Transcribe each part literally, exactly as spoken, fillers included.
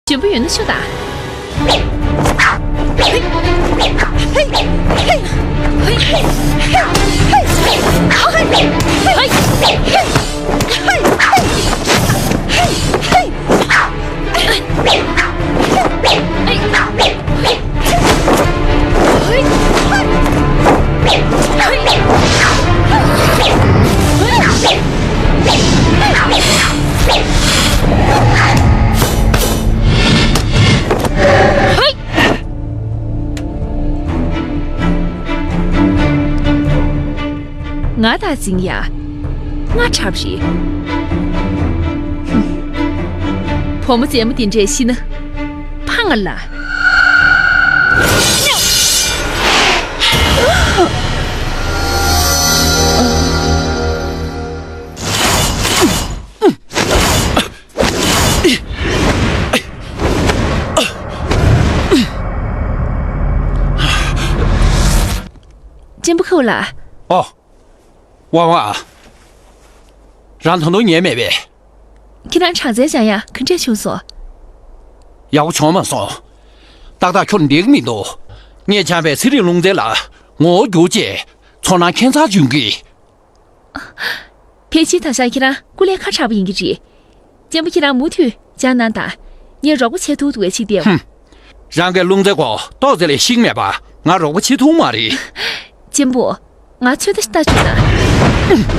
འཇོན་པོ་ཡོད་ན་ཤོད་དང་། ང་དང་འཛིང་ཡ། ང་འཁྲབ་རེད། བུ་མོ་མཛེས་མ་འདི་འདྲས་ཤི་ན། ཕ་ང་ལ། ཅན་པོ་ཁའུ་ལགས། ཨོ། ཝང་ཝང་ཨ། རང་ད་དུང་ཉལ་མེད་པས། ཁྱེད་རང་གྲངས་ཚད་སྦྱང་ཡ་ག་འདྲས་བྱུང་སོང་། ཡག་པོ་བྱུང་མ་སོང་། ཏག་ཏག་ཁྱོད་འགྲིག་མི་འདུག་ངས་སྦྱངས་པའི་ཚེ་རིང་རླུང་རྟ་ལ་ངོ་བོ་འགྱུར་རྗེས་ཚོར་སྣང་ཁྱད་མཚར་འབྱུང་གི། ཕལ་ཆེར་ད་ཆ་ཁྱེད་རང་སྐུ་ལས་ཁ་གྲགས་པ་ཡིན་གྱི་རེད། གཅེན་པོ་ཁྱེད་རང་མུ་མཐུད་སྦྱང་གནང་དང་། ངས་རོགས་པ་བྱེད་ཐུབ་འདུག་པས་ཅིག་བལྟས། ཧུམ། རང་གི་རླུང་རྟའི་སྐོར་ཏོག་ཙེ་ལས་ཤེས་མེད་པ་ང་རོགས་པ་བྱེད་ཐུབ་མ་རེད། གཅེན་པོ། ང་ཚོད་ལྟ་ལྟ་བྱུང་ན།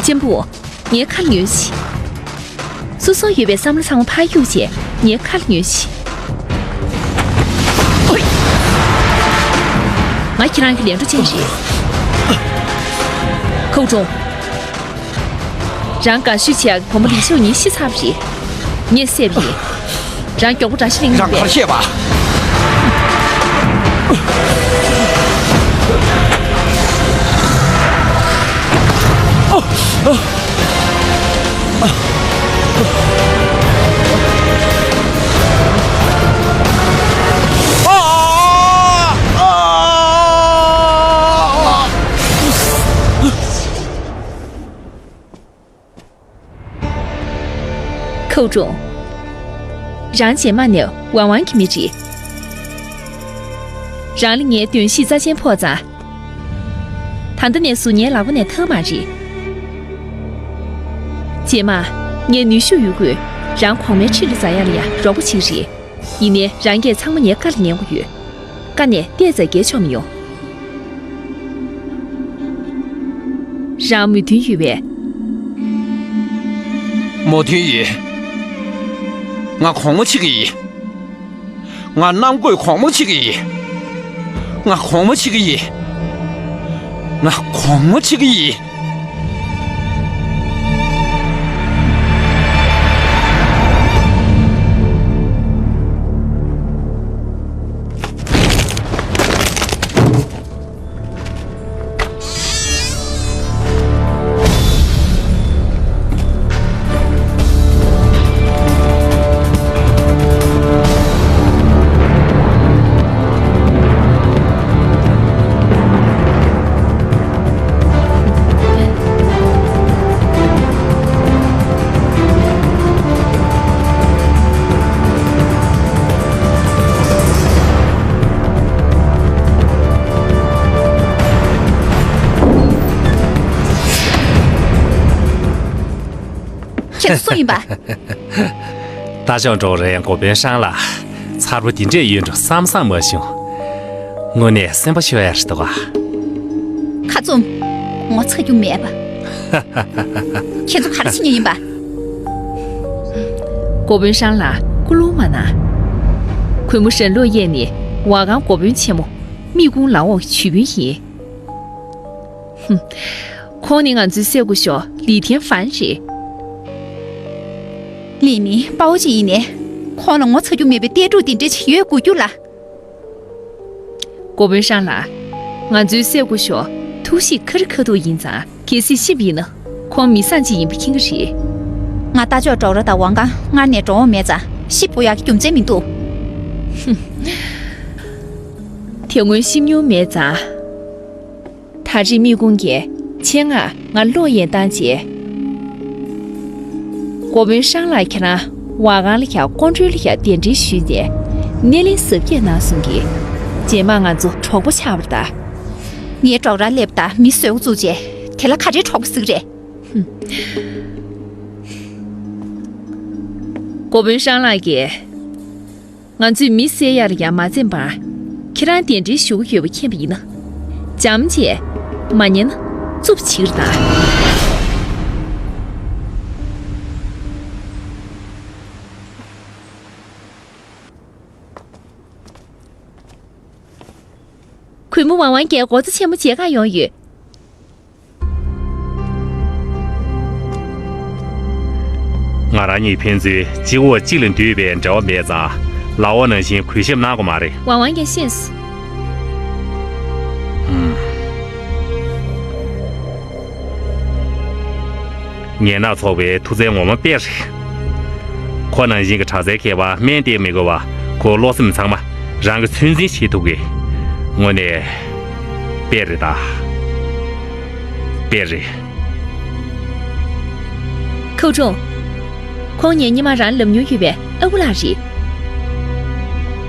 གཅེན་པོ། ངའི་ཁ་ལ་ཉོན་ཞིག་སོ་སོར་ཡོད་པའི་བསམ་བློ་ཚང་མ་ཕར་གཡུག་བྱས་ངའི་ཁ་ལ་ཉོན་ཞིག་ང་ཁྱེད་རང་གི་ལས་འཕྲོ་ཅན་རེད། ཁའུ་ཀྲུང་། རང་དགའ་ཤོས་བྱེད་ཡག་གི་བུ་མོ་ལི་ཤོ་ཉིན་ཤི་ཚར་བ་རེད། ངས་བསད་པ་ཡིན། རང་མགྱོགས་པོ་དགྲ་ཤ་ལེན་རང་ག་རེ་བཤད་པ། ཁའུ་ཀྲུང་། རང་རྗེས་མ་ནས་ཝང་ཝང་གི་མི་རེད། རང་ལ་ངའི་གདོན་ཤེས་རྩ་ཆེན་ཕོག་ཙང་། ད་ལྟ་ནས་བཟུང་ངའི་ལག་པ་ནས་ཐར་མ་རེད། རྗེས་མ་ངའི་ནུས་ཤུགས་ཡོད་རྒུས་རང་གོང་མའི་ཁྲི་ལ་འཛེག་ཡག་ལ་ཡང་རོགས་པ་བྱེད་ཀྱི་རེད། ཡིན་ནའི་རང་གིས་ཚང་མ་ངའི་བཀའ་ལ་ཉན་དགོས་ཡོད། བཀའ་ནས་ཏོག་ཙམ་བརྒལ་ཆོག་མི་ཡོང་། རང་མོས་མཐུན་ཡོད་པས། མོས་མཐུན་ཡོད། ང་གོང་མ་བྱེད་ཀྱི་ཡིན། ང་གནམ་བསྐོས་གོང་མ་བྱེད་ཀྱི་ཡིན། ང་གོང་མ་བྱེད་ཀྱི་ཡིན། ང་གོང་མ་བྱེད་ཀྱི་ཡིན། ཁྱེད་སུ་ཡིན་པ། རྟ་མཆོག་འགྲོ་རེད། འགོ་དཔོན་ཧྲང་ལགས། མཚར་པོ་འདི་འདྲས་ཡོད་འགྲོ་བསམ་བསམ་མ་བྱུང་། དངོས་གནས་སེམས་པ་ཤོར་ཡ་རེད་འདུག་ག་ཁ་བཙུམ། ངོ་ཚ་རྒྱུ་མེད་པ། ཁྱེད་ཚོ་ག་རེ་བྱེད་མཁན་ཡིན་པ། འགོ་དཔོན་ཧྲང་ལགས་སྐུ་རླུང་མ་གནང་། གུས་མོ་ཧྲན་ལོ་ཡེ་ནི་ཝ་གང་འགོ་དཔོན་ཆེན་མོ། མིག་ཀུན་ལ་འོག་ཞུ་རྒྱུན་ཡིན། ཧུམ། ཁོང་ནི་ང་ཚོའི་སྲས་སྐུ་ཞབས་ལི་ཐེན་ཧྥན་རེད། ལི་མིན་དཔའ་བོ་ཅིག་ཡིན་ནའི། ཁོང་ལ་ངོ་ཚ་རྒྱུ་མེད་པའི་གཏེར་སྒྲུག་འདི་འདྲ་ཅིག་ཡོད་དགོས་རྒྱུ་ལ། འགོ་དཔོན་ཧྲང་ལགས། ང་ཚོའི་སྲས་སྐུ་ཞབས་ཐུགས་གཤིས་ཁ་རི་ཁ་ཐུག་ཡིན་ཙང་། གལ་སྲིད་ཤི་བ་ཡིན་ན། ཁོང་མི་བཟང་ཅིག་ཡིན་པ་མཁྱེན་གྱི་རེད། ང་རྟ་མཆོག་ཌོག་ར་དང་ཝང་ཀང་སྔར་ནས་འགྲོ་འོང་མེད་ཙང་། ཤི་འབོད་ཡག་གི་རྒྱུ་མཚན་མི་འདུག་ཧུམ། དེ་ དེ་སྔོན་ཤེས་མྱོང་མེད་ཙང་། ད་རེས་མི་ཀུང་གིས་ཆེད་མངགས་ང་གློག་བརྙན་བཏང་རྗེས། འགོ་དཔོན་ཧྲང་ལགས་ཁྱེད་རང་ཝ་ཁང་ལ་ཡ་ཀོང་ཀྲོའུ་ལ་ཡ་གདན་འདྲེན་ཞུས་ནས་སྣེ་ལེན་གཟབ་རྒྱས་གནང་སོང་གི། རྗེས་མ་ང་ཚོ་གྲོགས་པོ་ཆགས་པར་གདའ། ངའི་གྲོགས་ར་སླེབས་ད་མི་བཟོས་འགོ་བཙུགས་རྗེས་དེ་ལ་ག་རེ་གྲོགས་པོ་ཟིག་རེད། འགོ་དཔོན་ཧྲང་ལགས་ཀྱིས། ང་ཚོས་མི་བསད་ཡར་ཡང་མ་འཛེམས་པར། ཁྱེད་རང་གདན་འདྲེན་ཞུ་གི་ཡོད་པ་མཁྱེན་པ་ཡིན་ན། འཇམ་བྱས། མ་ཉན་ན། རྩུབ་བྱེད་ཀྱི་རེད་ད། གུས་མོ་ཝང་ཝང་གིས་སྒོ་རྩ་ཆེན་མོ་མཇལ་གར་ཡོང་ཡོད། ང་རང་གཉིས་ཕན་ཚུན་གཅིག་འོག་གཅིག་ལ་འདུས་པའི་འབྲེལ་བ་མེད་ཙང་། ལག་འོག་ནང་བཞིན་གུས་ཞབས་གནང་དགོས་མ་རེད། ཝང་ཝང་གིས་ཤེས་སོང་། ཧུམ། ངན་ནག་ཚོགས་པའི་མཐུ་རྩལ་ངོ་མ་དཔེ་རེད། ཁོ་ནང་བཞིན་གྱི་དྲག་རྩལ་མཁས་པ་སྨན་བསྟེན་མི་དགོས་པ། ཁོ་བློ་སེམས་ཚང་མ་རང་གི་ཚོད་འཛིན་བྱེད་ཐུབ་གི། དངོས་གནས་དཔེ་རེད་ད། དཔེ་རེད། ཁོའུ་ཀྲུང་། ཁོང་ངས་སྔོན་མ་རང་ལབ་མྱོང་ཡོད་པའི་ཨ་ཁུ་ལགས་རེད།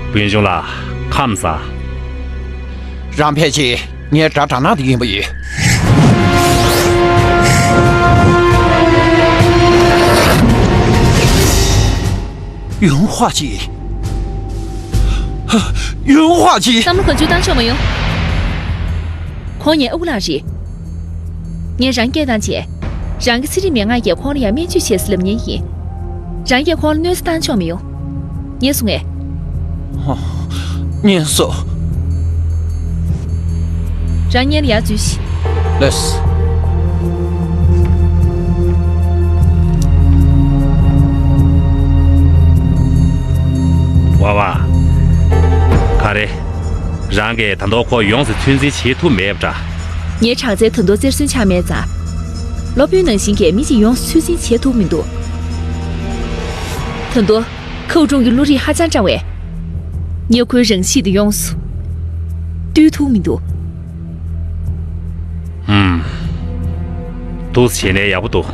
སྤུན་ཆུང་ལགས། ཁམས་བཟང་། རང་ཕལ་ཆེར་ངའི་དགྲ་དགྲ་ནག་དེ་ཡིན་པ་ཡིན། ཡུན་ཧྭ་ཅི། ཡུན་ཧྭ་ཅི། བསམ་བློ་གང་བྱུང་བཏང་ཆོག་མ་ཡོང་། ཁོང་ངའི་ཨ་ཁུ་ལགས་རེད། ངས་རང་སྐད་བཏང་རྗེས། རང་གི་ཚེ་རིང་མན་ངག་གིས་ཁོང་ལ་ཡང་སྨན་བཅོས་བྱས་ཟེར་ལབ་མཁན་ཡིན། རང་གིས་ཁོང་ལ་གནོད་འཚེ་བཏང་ཆོག་མི་ཡོང་། ཉན་སོང་ངས། ཧ། ཉན་སོང་། རང་སྔོན་ལ་ཡར་འཛུལ་ཤིག་ལགས་སོ། ཝ་ཝ། ག་རེ། རང་གིས་ད་དུང་ཁོ་ཡོངས་སུ་ཚོད་འཛིན་བྱེད་ཐུབ་མེད་པ་འདྲ། ངའི་དྲག་རྩལ་ད་དུང་རྩེར་སོན་ཆགས་མེད་ཙང་། སློབ་དཔོན་ནང་བཞིན་གྱི་མི་གཅིག་ཡོངས་སུ་ཚོད་འཛིན་བྱེད་ཐུབ་མི་འདུག་ད་དུང་། ཁོའུ་ཀྲུང་གི་བློ་རིག་ཧ་ཅང་བཀྲ་བས། ངས་ཁོའི་རང་གཤིས་དེ་ཡོངས་སུ་བཏུལ་ཐུབ་མི་འདུག་ཧུམ། འདུག་སེ་བྱས་ནས་ཡག་པོ་འདུག་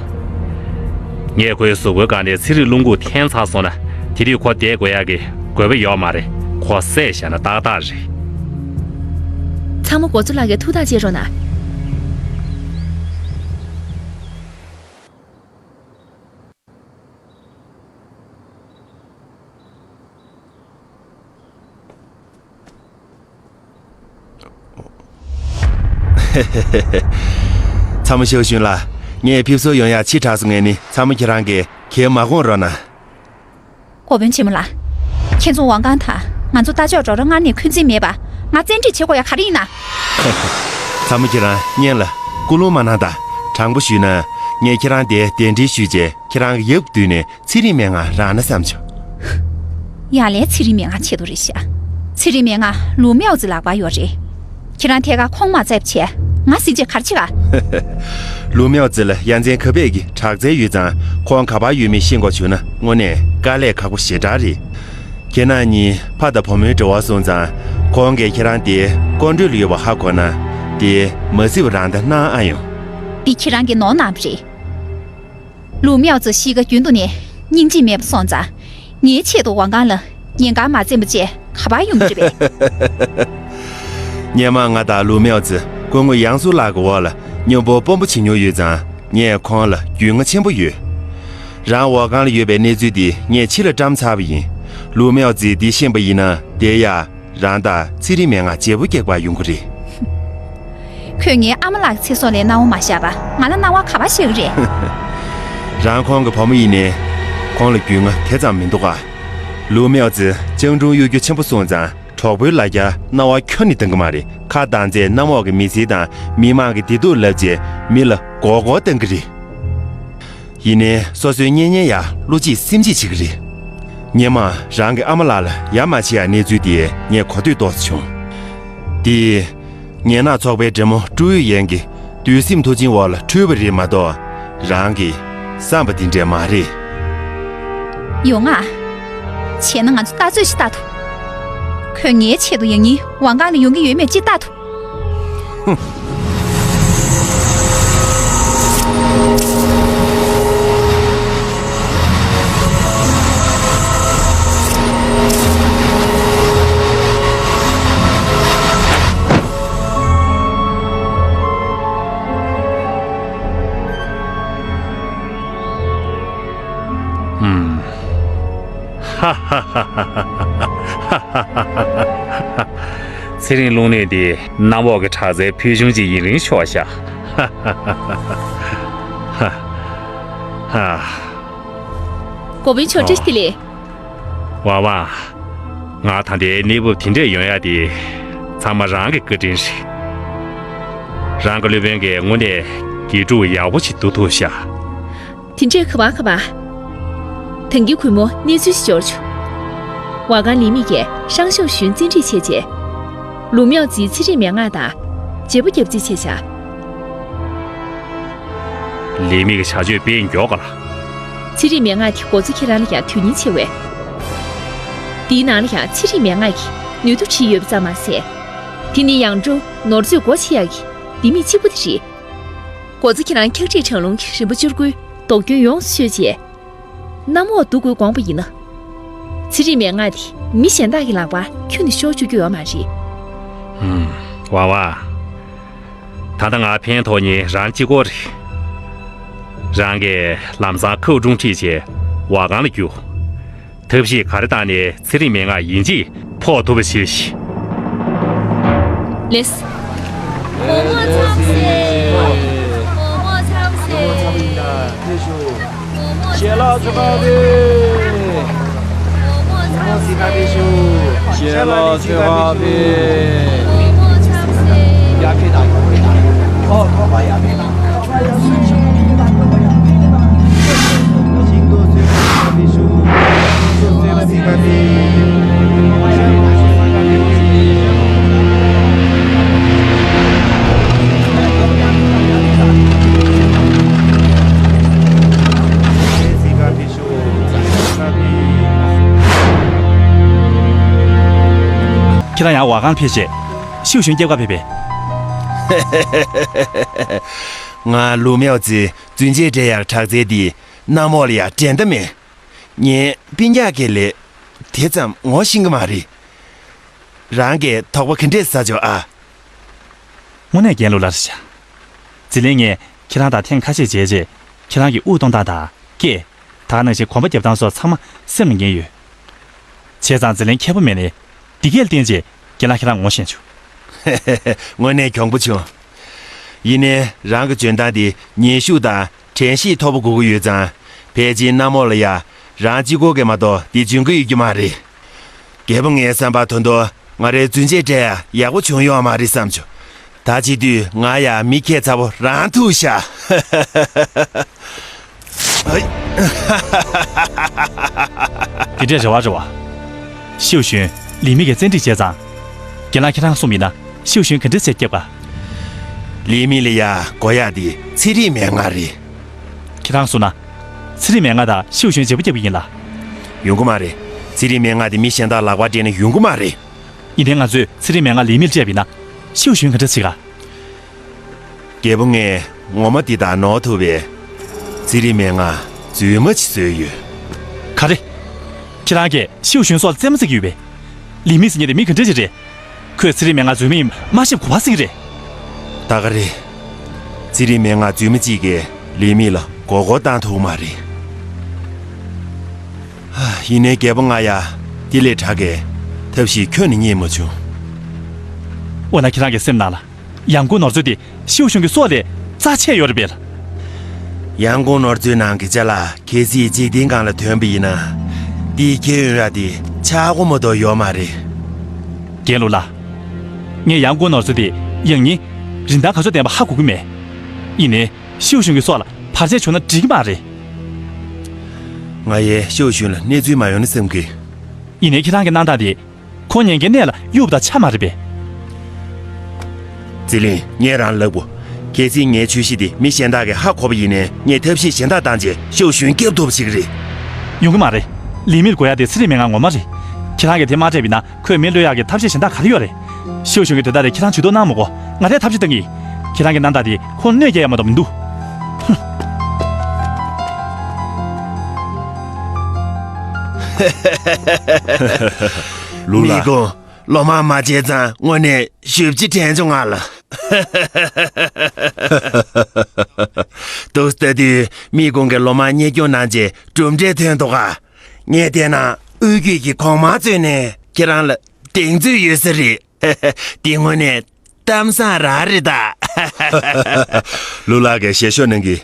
ངས་ཁོའི་གཟུགས་པོའི་སྒང་ནས་ཚན་རིག་རླུང་ཁུག་འཐེན་ཚར་སོང་ན། དེ་དུས་ཁོ་བསྡད་དགོས་ཡག་གི་དགོས་པ་ཡོད་མ་རེད། ཁོ་བསད་བཞག་ན་ཏག་ཏག་རེད། ཚང་མ་འགོ་གཙོ་ལགས་ཀྱི་ཐུགས་ཐག་བཅད་རོགས་གནང་། ཚ་མོ་ཞའོ་ཞུན་ལགས། ངས་ཕེབས་བསུར་ཡོང་ཡག་ཕྱི་དྲགས་སོང་ངས་ནི་ཚ་མོ་ཁྱེད་རང་གིས་གད་མ་སྒོང་རོགས་གནང་། འགོ་དཔོན་ཆེན་མོ་ལགས། ཁྱེད་ཚོ་ཝང་ཀང་དང་ང་ཚོ་རྟ་མཆོག་འབྲོག་ར་སྔར་ནས་འཁོན་འཛིན་མེད་པ། ང་བཙན་ཁྲིད་བྱེད་དགོས་ཡ་ག་རེ་ཡིན་ན། ཚ་མོ་ཁྱེད་རང་སྔོན་ལ་སྐུ་རླུང་མ་གནང་དང་། དྲང་པོ་ཞུས་ན། ངས་ཁྱེད་རང་དེ་གདན་འདྲེན་ཞུས་རྗེས་ཁྱེད་རང་གི་ཡབ་བསྡུས་ནས་ཚེ་རིང་མན་ངག་རག་ན་བསམ་བྱུང་། ཡ་ལས་ཚེ་རིང་མན་ངག་ཆེད་དུ་རེད་ཤག་ཚེ་རིང་མན་ངག་ལུའུ་མའོ་ཙི་ལག་པར་ཡོད་རེད། ཁྱེད་རང་ཐད་ཀར་ཁོང་མ་བཙལ་བྱས་ང་གཟིགས་རྗེས་ག་རེ་བྱེད་ག་ལུའུ་མའོ་ཙི་ལ་ཡ་མཚན་ག་པས་ཀྱི་དྲག་རྩལ་ཡོད་ཙང་ཁོང་ག་པར་ཡོད་མེད་ཤེས་དགོས་བྱུང་ན་དངོས་གནས་དཀའ་ལས་ཁག་པོ་ཞེ་དྲག་རེད། ཁྱེད་རང་གཉིས་ཕ་དང་བུ་མོའི་འབྲེལ་བ་སོང་ཙང་ཁོང་གིས་ཁྱེད་རང་དེ་ཀོང་ཀྲོའུ་ལ་ཡོད་པ་ཧ་གོ་ན་དེ་མ་བརྩི་བ་རང་བདག་གནང་ཨ་ཡོང་། འདི་ཁྱེད་རང་གིས་ནོར་གནང་བ་རེད། ལུའུ་མའོ་ཙི་གཤིས་ཀ་རྒྱུན་དུ་ནས་སྙིང་རྗེ་མེད་པ་སོང་ཙང་། ངའི་ཆེད་དུ་ཝང་ཀང་ལ་ཉེན་ཁ་མ་འཛེམས་པ་བྱས་ག་པར་ཡོང་གི་རེད་པས། སྔོན་མ་ང་དང་ལུའུ་མའོ་ཙི་སྐུ་ངོ་ཡང་སུ་ལགས་ཀྱི་འོག་ལ་མཉམ་པོ་དཔོན་པོ་བྱེད་མྱོང་ཡོད་ཙང་ངས་ཁོང་ལ་རྒྱུས་མངའ་ཆེན་པོ་ཡོད། རང་ཝང་ཀང་ལ་ཡོད་པའི་གནས་ཚུལ་འདི་ངས་ཕྱི་ལ་བཀྲམ་ཚར་བ་ཡིན། ལུའུ་མའོ་ཙི་འདི་ཤེས་པ་ཡིན་ན་དེ་ཡ། རང་དང་ཚེ་རིང་མན་ངག་བརྗེ་པོ་རྒྱག་པར་ཡོང་གི་རེད། ཁོས་ངའི་ཨ་མ་ལགས་ཀྱི་ཚེ་སྲོག་ལས་གནང་བ་མ་བཞག་པ་ང་ལ་གནང་བ་ག་པར་བཞག་གི་རེད། རང་ཁོང་གི་བུ་མོ་ཡིན་ནའི། ཁོང་ལ་རྒྱུས་མངའ་དེ་ཙམ་མི་འདུག་ག་ལུའུ་མའོ་ཙི་སྤྱང་གྲུང་གཡོ་སྒྱུ་ཆེན་པོ་སོང་ཙང་གྲོགས་པོའི་ལ་རྒྱ་རྣ་བ་ཁྱོན་ནས་གཏོང་གི་མ་རེད། ཁ་གདངས་ཚེ་གནམ་འོག་གི་མི་ཚེ་དང་མི་མང་གི་བདེ་སྡུག་ལབ་རྗེས་མི་ལ་མགོ་སྐོར་གཏོང་གི་རེད། ཡིན་ནའི་སོ་སོའི་གཉེན་ཉེ་ཡ་བློ་གཅིག་སེམས་གཅིག་བྱེད་ཀྱི་རེད། སྔོན་མ་རང་གི་ཨ་མ་ལགས་ལ་ཡ་མ་བྱེད་ཡ་གནས་ཚུལ་དེ་ངས་གོ་ཐོས་ཏོག་ཙམ་བྱུང་། དེ། ངན་ནག་ཚོགས་པའི་འདྲེ་མོ་ཀྲུའུ་ཡོན་གྱི་བདུད་སེམས་མཐུ་ཆེན་འོག་ལ་འཁྲུལ་བ་རེད་མ་གཏོགས་རང་གི་བསམ་པ་དེ་འདྲས་མ་རེད། ཡོང་ང་། བྱས་ན་ང་ཚོ་ལྟ་ཚོད་ཞིག་ལྟ་ཐུབ། ཁོས་ངའི་ཆེད་དུ་ཡང་སྙིང་ཝང་ཀང་ལ་ཡོང་གི་ཡོད་མེད་ཅིག་ལྟ་ཐུབ། ཧུམ། ཧུམ། ཧ་ཧ་ཧ། ཚེ་རིང་རླུང་ནད་འདི་གནམ་འོག་གི་དྲག་རྩལ་ཕུལ་བྱུང་ཅིག་ཡིན་རིང་ཆོག་ཤག། ཧ་ཧ་ཧ། འགོ་དཔོན་མཆོག། བཀྲ་ཤིས་བདེ་ལེགས། ཝང་ཝང་། ང་ད་ལྟའི་གནས་བབ་དེ་འདྲས་ཡོང་ཡ་དེ་ཚང་མ་རང་གི་བཀའ་དྲིན་རེད། རང་གི་སློབ་དཔོན་གྱིས་དངོས་གནས་དགེ་ཕྲུག་ཡག་པོ་ཞིག་བསྡུ་ཐུབ་ཤག། དེ་འདྲས་ག་པར་ག་པར། ད་གིན་གུས་མོ་གནས་ཚུལ་ཞིག་འབྱོར་བྱུང་། ཝང་ཀང་ལི་མི་གིས་ཧྲང་ཞའོ་ཞུན་བཙན་ཁྲིད་བྱས་རྗེས། ལུའུ་མའོ་ཙི་ཚེ་རིང་མན་ངག་དང་བརྗེ་པོ་བརྒྱབ་རྩིས་བྱས་བཞག། ལི་མི་གི་བྱ་སྤྱོད་དཔེ་མགྱོགས་ག་ལ། ཚེ་རིང་མན་ངག་དེ་མགོ་གཙོ་ཁྱེད་རང་ལ་ཡང་དོན་སྙིང་ཆེ་བས། དེའི་ནང་ལ་ཡང་ཚེ་རིང་མན་ངག་གིས་ནུས་སྟོབས་བྲིས་ཡོད་པ་ཙམ་མ་ཟད། དེ་ནི་ཡང་ཀྲོའུ་ནོར་མཛོད་སྒོ་ཕྱེ་ཡག་གི་ལྡེ་མིག་གཅིག་པུ་དེ་རེད། མགོ་གཙོ་ཁྱེད་རང་འཁྱག་ཁྲིད་གྲང་རླུང་གི་རིམ་པ་བཅུ་དགུའི་ལྡོག་སྐྱོན་ཡོངས་སུ་ཆོད་རྗེས། གནམ་འོག་འདུ་འགོད་དགོངས་པ་ཡིན་ན། ཚེ་རིང་མན་ངག་དེ་མི་གཞན་དག་གི་ལག་པར་ཁྱོན་ནས་ཤོར་བཅུག་རྒྱུ་ཡོད་མ་རེད། ཧུམ། ཝང་ཝང་། ད་ལྟ་ང་ཕན་ཐོགས་མཁན་རང་གཅིག་པོ་རེད། རང་གིས་ལམ་སང་ཁོའུ་ཀྲུང་ཁྲིད་བྱས་ཝང་ཀང་ལ་རྒྱུགས། ཐབས་ཤེས་ག་རེ་བཏང་ནས་ཚེ་རིང་མན་ངག་ཡིན་གཅིག་ཕོག་ཐུབ་པ་བྱེད་ཤིག། ལེས། མོག་མོག་ཚམ་སེ། མོག་མོག་ཚམ་སེ། ཞལ་ལག་ཚོ་ཁ་པོ། མོག་མོག་ཚམ་སེ། ཞལ་ལག་ཚོ་ཁ་པོ། མོག་མོག་ཚམ་སེ། ཡ་ཕེ་དང་ཡ་ཕེ་དང་། ཨོ་ཁོ་པ་ཡ་ཕེ་དང་། ཁྱེད་རང་ཡང་ཝ་ཁང་ཕེབས་རྗེས་ཤིའུ་ཞུན་སྐྱབས་ག་ཕེབས་པས། ང་ལུ་མེའོ་ཙི་རྫུན་ཆས་སྤྲད་ཡག་དྲག་རྩལ་འདི་གནམ་འོག་ལ་ཡང་འགྲན་ཟླ་མེད། ངའི་སྤུན་ཀྱག་གི་ལས་དེ་ཙམ་ངོ་ཤེས་ཀྱི་མ་རེད། རང་གིས་དོགས་པ་ག་འདྲས་ཟ་ཆོག་ཨ། དངོས་གནས་རྒན་ལོ་ལ་རེད་ཤག། ཟི་ལིང་ངས་ཁྱེད་རང་དང་ཐེངས་ཁ་ཤས་མཇལ་རྗེས་ཁྱེད་རང་གི་དབུགས་གཏོང་སྟངས་དང་སྐད། ད་ག་ནང་བཞིན་གོམ་པ་རྒྱབ་སྟངས་སོགས་ཚང་མ་སེམས་ལ་ངེས་ཡོད། བྱས་ཙང་ཟི་ལིང་མཁས་པོ་མེད་ནའི་འདི་གས་ལ་བརྟེན་རྗེས་རྒན་ལགས་ཁྱེད་རང་ངོ་ཤེས་བྱུང་། དངོས་གནས་གྱོང་པོ་བྱུང་། ཡིན་ནའི་རང་གི་འཇོན་ཐང་དེ་ངེས་ཤུགས་དང་དྲན་ཤེས་མཐོ་པོ་དགོས་ཀྱི་ཡོད་ཙང་། ཕལ་ཆེར་གནམ་འོག་ལ་ཡ་རང་གཅིག་པོ་གིས་མ་གཏོགས་དེ་འཇོན་གྱི་ཡོད་རྒྱུ་མ་རེད། རྒད་པོ་ངའི་བསམ་པར་ད་དུང་ང་རའི་རྫུན་ཆས་སྤྲད་ཡག་ཡག་པོ་བྱུང་ཡོད་མ་རེད་བསམ་བྱུང་། ད་བྱེད་དུས་ང་ཡང་མི་ཁྱད་མཚར་པོ་རང་ཐུག་ཤག། ཧེ། དེ་འདྲས་རེད་བ་རེད་བ། ཤིའུ་ཞུན་ལི་མི་གིས་བཙན་ཁྲིད་བྱས་ཙང་། རྒན་ལགས་ཁྱེད་རང་གསུངས་པ་ཡིན་ན་ཤིའུ་ཞུན་ག་འདྲས་བྱས་སྐྱབས་ག། ལི་མི་ལ་ཡ་དགོས་ཡག་དེ་ཚེ་རིང་མན་ངག་རེད། ཁྱེད་རང་གསུངས་ན། ཚེ་རིང་མན་ངག་དང་ཤིའུ་ཞུན་བརྗེ་པོ་རྒྱབ་ཀྱི་ཡིན་ལ། ཡོང་གི་མ་རེད། ཚེ་རིང་མན་ངག་དེ་མི་གཞན་དག་ལག་པར་སྤྲད་ན་ཡོང་གི་མ་རེད། ཡིན་ནའི་ང་ཚོས་ཚེ་རིང་མན་ངག་ལི་མིར་སྤྲད་པ་ཡིན་ན། ཤིའུ་ཞུན་ག་འདྲ་བྱེད་ག། རྒད་པོ་ངས་ངོ་མ་འདི་དག་ནོར་ཐུབ་པས། ཚེ་རིང་མན་ངག་རྫུན་མ་ཅིག་བཟོས་ཡོད། ག་རེ། ཁྱེད་རང་གིས་ཤིའུ་ཞུན་སོགས་ལ་རྩེད་མོ་རྩེ་གི་ཡོད་པས། ལི་མི་ཟེར་མཁན་དེ་མི་ག་འདྲ་ཅིག་རེད། ཁོས་ཚེ་རིང་མན་ངག་རྫུན་མ་ཡིན་མ་ཤེས་གོ་བ་ཟིག་རེད། ད་ག་རེད། ཚེ་རིང་མན་ངག་རྫུན་མ་གཅིག་གིས་ལི་མི་ལ་མགོ་སྐོར་བཏང་ཐུབ་མ་རེད། ཡིན་ནའི་རྒད་པོ་ང་ཡ་དེ་ལས་དྲག་གི་ཐབས་ཤེས་ཁྱོན་ནས་རྙེད་མ་བྱུང་། འོ་ན་ཁྱེད་རང་གི་སེམས་ནང་ལ་ཡང་ཀུང་ནོར་མཛོད་དེ་ཤིའུ་ཞུན་གྱི་སྲོག་ལས་རྩ་ཆེ་ཡོད་རེད་པས། ཡང་ཀུང་ནོར་མཛོད་ནང་གི་ཅ་ལག་གལ་སྲིད་འཇིག་རྟེན་སྒང་ལ་ཐོན་པ་ཡིན་ན། དེའི་ཁྱད་ཡོན་ར་དེ་ཆག་སྒོ་མ་གཏོགས་ཡོད་མ་རེད། རྒན་ལོ་ལགས། ངས་ཡང་ཀུང་ནོར་མཛོད་དེ་ཡང་སྙིང་རིན་ཐང་ག་ཚོད་ལྡན་པ་ཧ་གོ་གི་མེད། ཡིན་ནའི་ཤིའུ་ཞུན་གྱི་སྲོག་ལ་བར་ཆད་བྱུང་ན་འགྲིག་གི་མ་རེད། ང་ཡིས་ཤིའུ་ཞུན་ལ་གནས་ཚུལ་མ་ཡོང་ན་བསམ་གི། ཡིན་ནའི་ཁྱེད་རང་གི་གནང་སྟངས་དེ། ཁོང་ཉེན་ཁའི་གནས་ལ་གཡུག་པ་དང་ཆ་མ་རེད་པས། ཟི་ལིང་ངས་རང་ལབ་གོ། གལ་སྲིད་ངའི་ཆོས་གཞི་དེ་མི་གཞན་དག་གིས་ཧ་གོ་བ་ཡིན་ནའི་ངས་ཐབས་ཤེས་གཞན་དག་བཏང་རྗེས་ཤིའུ་ཞུན་སྐྱོབ་ཐུབ་པ་བྱེད་ཀྱི་རེད། ཡོང་གི་མ་རེད། ལི་མིར་དགོས་ཡ་དེ་ཚེ་རིང་མན་ངག་ངོ་མ་རེད། ཁྱེད་ ཁྱེད་རང་གིས་དེ་མ་སྤྲད་པ་ཡིན་ན་ཁོས་མི་གློད་ཡག་གི་ཐབས་ཤེས་གཞན་དག་ག་རེ་ཡོད་རེད། ཤེའུ་ཞུང་གི་དོན་དག་དེ་ཁྱེད་རང་ཇུས་གཏོགས་གནང་མི་དགོས། ང་རས་ཐབས་ཤེས་གཏང་གི་ཡིན། ཁྱེད་རང་གི་རྣམ་ཐར་དེ་ཁོར་གནོད་སྐྱེལ་ཡ་མ་གཏོགས་མི་འདུག། ལུག་ལ། མི་དགོང་། ལོ་མང་མ་མཇལ་ཙང་དངོས་གནས་ཞེ་པོ་ཅིག་དྲན་བྱུང་ང་ལ། འདུག་སེ་ལྟ་དུས་མི་དགོང་གིས་ལོ་མང་གཉེན་སྐྱོང་གནང་རྗེས་གྲུབ་འབྲས་ཐོན་འདུག་ག། ངས་བལྟས་ན་དབུས་རྒྱུད་ཀྱི་གོང་མ་གཙོས་ནས་ཁྱེད་རང་ལ་གདེང་ཚོད་ཡོད་ས་རེད། འདི་དངོས་གནས་གཏམ་བཟང་རང་རེད་ད། ལུག་ལགས་ཀྱིས་ཞལ་ཤོག་གནང་གི།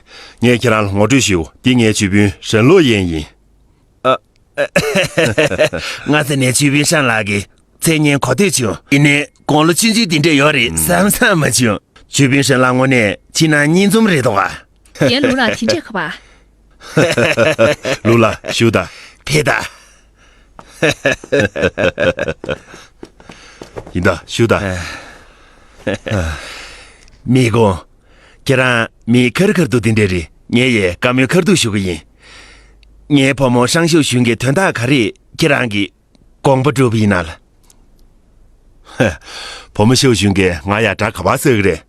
ངས་ཁྱེད་རང་ལ་ངོ་སྤྲོད་ཞུ། འདི་ངའི་ཇུས་དཔོན་ཧྲན་ལོ་ཡན་ཡིན། ཨ། སྔ་ས་ནས་ཇུས་དཔོན་ཧྲན་ལགས་ཀྱི་མཚན་སྙན་གོ་ཐོས་བྱུང་། ཡིན་ནའི་དགུང་ལོ་ཆུང་ཆུང་འདི་འདྲ་ཡོད་རེད་བསམ་བསམ་མ་བྱུང་། ཇུས་དཔོན་ཧྲན་ལགས་དངོས་གནས་ཕྱི་ནང་གཉིས་འཛོམས་རེད་དོ་ག། རྒན་ལུག་ལགས་དེ་འདྲས་ཁ་པ། ལུག་ལགས་བཞུགས་དང་། ཕེབས་དང་། ཡིན་ད་བཞུགས་དང་། མི་དགོང་། ཁྱེད་རང་མི་ཁར་ཁར་འདུག་དེ་འདྲས་རེད། ངས་ཡས་བཀའ་མོལ་ཁ་ཐུག་ཞུ་གི་ཡིན། ངའི་བུ་མོ་ཧྲང་ཤོ་ཞུན་གྱི་དོན་དག་ག་རེ་ཁྱེད་རང་གིས་དགོངས་པ་སྒྲུབ་པ་ཡིན་ན་ལ། ཧེ། བུ་མོ་ཤོ་ཞུན་གྱིས་ང་ཡ་དགྲ་ག་པར་ཟ་གི་རེད།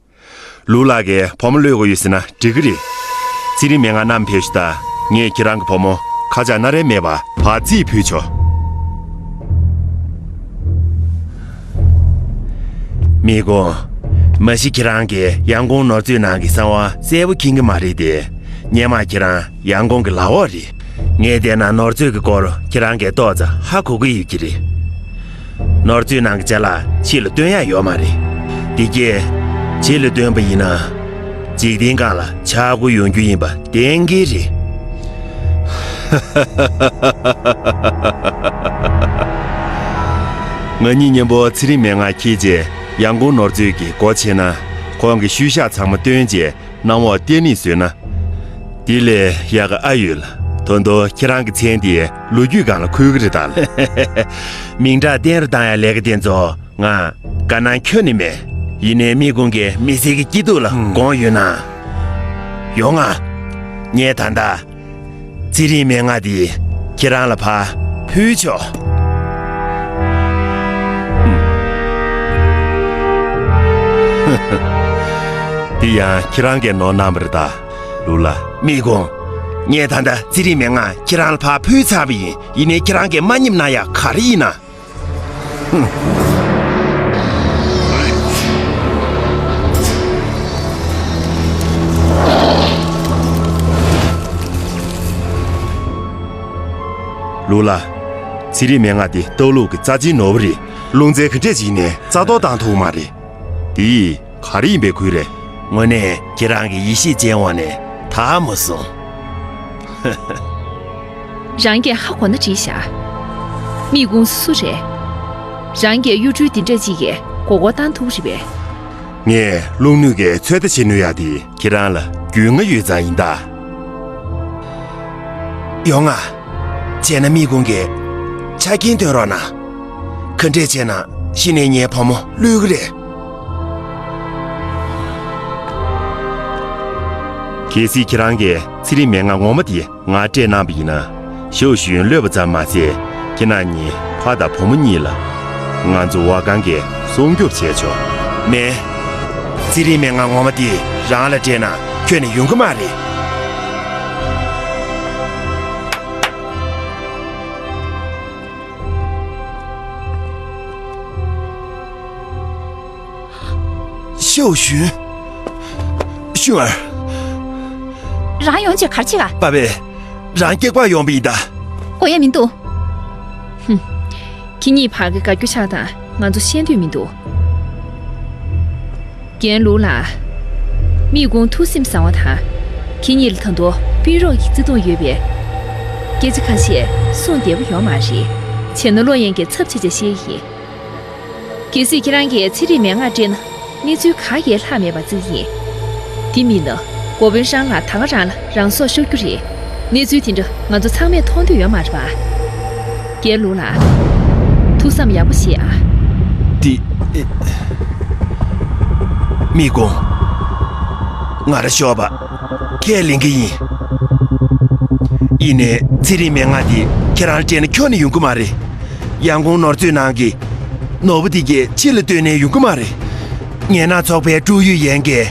ལུག་ལགས་ཀྱིས་བུ་མོ་གློད་དགོས་ཡོད་ཟེར་ན་འགྲིག་གི་རེད། ཚེ་རིང་མན་ངག་བསྣམས་ཕེབས་ཤོག་དང་། ངས་ཁྱེད་རང་གི་བུ་མོ་ཁ་ཆག་སྣ་རལ་མེད་པར་བར་རྩིས་ཕུལ་ཆོག། མི་དགོང་། མ་གཞི་ཁྱེད་རང་གིས་ཡང་ཀོང་ནོར་མཛོད་ནང་གི་གསང་བ་གསལ་པོ་མཁྱེན་གྱི་མ་རེད་དེ། སྔོན་མ་ཁྱེད་རང་ཡང་ཀོང་གི་ལག་འོག་རེད། ངས་བལྟས་ན་ནོར་མཛོད་ཀྱི་སྐོར་ཁྱེད་རང་གིས་ཏོག་ཙམ་ཧ་གོ་གི་ཡོད་ཀྱི་རེད། ནོར་མཛོད་ནང་གི་ཅ་ལག་ཕྱི་ལ་སྟོན་ཡ་ཡོད་མ་རེད། དེ་གྱིས་ཕྱི་ལ་སྟོན་པ་ཡིན་ན། འཇིག་རྟེན་སྒང་ལ་ཆག་སྒོ་ཡོང་རྒྱུ་ཡིན་པ་གཏན་འཁེལ་རེད། ང་གཉིས་མཉམ་པོ་ཚེ་རིང་མན་ངག་འཁྱེར་རྗེས་ཡང་ཀོང་ནོར་མཛོད་ཀྱི་སྒོ་ཕྱེ་ན། ཁོང་གི་ཤུལ་བཞག་ཚང་མ་བཏོན་རྗེས་གནམ་འོག་བསྟན་ནས་བཟོས་ན། དེ་ལས་ཡག་ག་ཨ་ཡོད་ལ། ད་དུང་ཁྱེད་རང་གི་མཚན་དེ་ལོ་རྒྱུས་སྒང་ལ་འཁོད་ཀྱི་རེད་ད་ལ། མིང་གྲགས་བརྟན་རུ་བཏང་ཡ་ལས་ཀ་དེ་ཚོ་ང་དགའ་སྣང་ཁྱོན་ནས་མེད། ཡིན་ནའི་མི་དགོང་གི་མི་སེར་གྱི་སྐྱིད་སྡུག་ལ་ཧུམ། དགོངས་ཡོད་ན། ཡོང་ང་། ངས་ད་ལྟ་ཚེ་རིང་མན་ངག་འདི་ཁྱེད་རང་ལ་ཕར་ཕུལ་ཆོག། འདི་ཡང་ཁྱེད་རང་གིས་ནོར་གནང་བ་རེད་ད། ལུག་ལ། མི་དགོང་། ངས་ད་ལྟ་ཚེ་རིང་མན་ངག་ཁྱེད་རང་ལ་ཕར་ཕུལ་ཚར་བ་ཡིན། ཡིན་ནའི་ཁྱེད་རང་གིས་མ་ཉེས་ན་ཡ་ག་རེ་ཡིན་ན། ལུག་ལ། ཚེ་རིང་མན་ངག་འདི་ལྟོ་ལུག་གི་རྩ་ཆེའི་ནོར་བུ་རེད། ལུང་ཚན་ག་འདྲས་ཅིག་ནས་རྩ་གཏོར་བཏང་ཐུབ་མ་རེད། འདི་ག་རེ་ཡིན་པའི་ཁུལ་རེད། དངོས་གནས་ཁྱེད་རང་གི་ཡེ་ཤེས་ཅན་འོག་ནས་དག་མ་སོང་། རང་གིས་ཧ་གོ་ན་འགྲིག་ཤག། མི་དགོང་སུ་རེད། རང་གིས་གཡུ་འབྲུག་འདི་འདྲ་ཅིག་གི་མགོ་སྐོར་བཏང་ཐུབ་རེད་པས། ངས་རླུང་ནུས་ཀྱི་ཚོད་ལྟ་བྱེད་ནུས་ཡག་དེ་ཁྱེད་རང་ལ་རྒྱུས་མངའ་ཡོད་ཙང་ཡིན་ད། ཡོང་ང་། བྱས་ན་མི་དགོང་གི་ཆ་རྐྱེན་སྟོན་རོགས་གནང་། ག་འདྲས་བྱས་ན་གཞི་ནས་ངའི་བུ་མོ་གློད་ཀྱི་རེད། གལ་སྲིད་ཁྱེད་རང་གིས་ཚེ་རིང་མན་ངག་ངོ་མ་དེ་ང་སྤྲད་གནང་བ་ཡིན་ན། ཞའོ་ཞུན་གློད་པ་ཙམ་མ་ཟད། ཁྱེད་རང་གཉིས་ཕ་དང་བུ་མོ་གཉིས་ལ་ང་ཚོ་བ་གང་གིས་སྲུང་སྐྱོབ་བྱས་ཆོག། མེད། ཚེ་རིང་མན་ངག་ངོ་མ་དེ་རང་ལ་སྤྲད་ན་ཁྱོན་ནས་ཡོང་གི་མ་རེད། ཤའོ་ཞུན། ཞུན་ཨར། རང་ཡོང་བྱས་ག་རེ་བྱེད་ག། པ་པས། རང་སྐྱག་པ་ཡོང་བ་ཡིན་ད། དགོས་ཡ་མི་འདུག། ཧུམ། ཁྱེད་གཉིས་བར་གྱི་དགའ་སྐྱོ་ཆགས་སྟངས་ང་ཚོ་ཤེས་འདོད་མི་འདུག། རྒན་ལུའུ་ལགས། མི་དགོང་ཐུགས་སེམས་བཟང་བ་དང་། ཁྱེད་གཉིས་ལ་ད་དུང་དཔུང་རོགས་ཀྱི་བརྩེ་དུང་ཡོད་པས། སྐད་ཆ་ཁ་ཤས་གསུང་བདེ་པོ་ཡོད་མ་རེད། བྱས་ན་བློ་ཡན་གྱི་ཚབ་བྱས་བྱས་བཤད་ཡིན། གལ་སྲིད་ཁྱེད་རང་གིས་ཚེ་རིང་མན་ངག་སྤྲད་ན་གནས་ཚུལ་ག་གེ་ལྷག་མེད་པ་བརྩི་གི་ཡིན། དེ་མིན་ན་འགོ་དཔོན་ཧྲང་ལགས་ད་ག་རང་ལ་རང་སྲོག་ཤོར་རྒྱུ་རེད། གནས་ཚུལ་དེ་འདྲ་ང་ཚོ་ཚང་མས་མཐོང་འདོད་ཡོད་མ་རེད་པ། རྒན་ལུའུ་ལགས། ཐུགས་བསམ་ཡག་པོ་བཞེས་ཨ། འདི། ཨེ། མི་དགོང་། ང་རང་ཤོག་པ་ཁས་ལེན་གྱི་ཡིན། ཡིན་ནའི་ཚེ་རིང་མན་ངག་འདི་ཁྱེད་རང་ལ་སྤྲད་ན་ཁྱོན་ནས་ཡོང་གི་མ་རེད། ཡང་ཀོང་ནོར་མཛོད་ནང་གི་ནོར་བུ་དེ་གས་ཕྱི་ལ་བཏོན་ནས་ཡོང་གི་མ་རེད། ངན་ནག་ཚོགས་པའི་ཀྲུའུ་ཡུས་ཡན་གྱིས་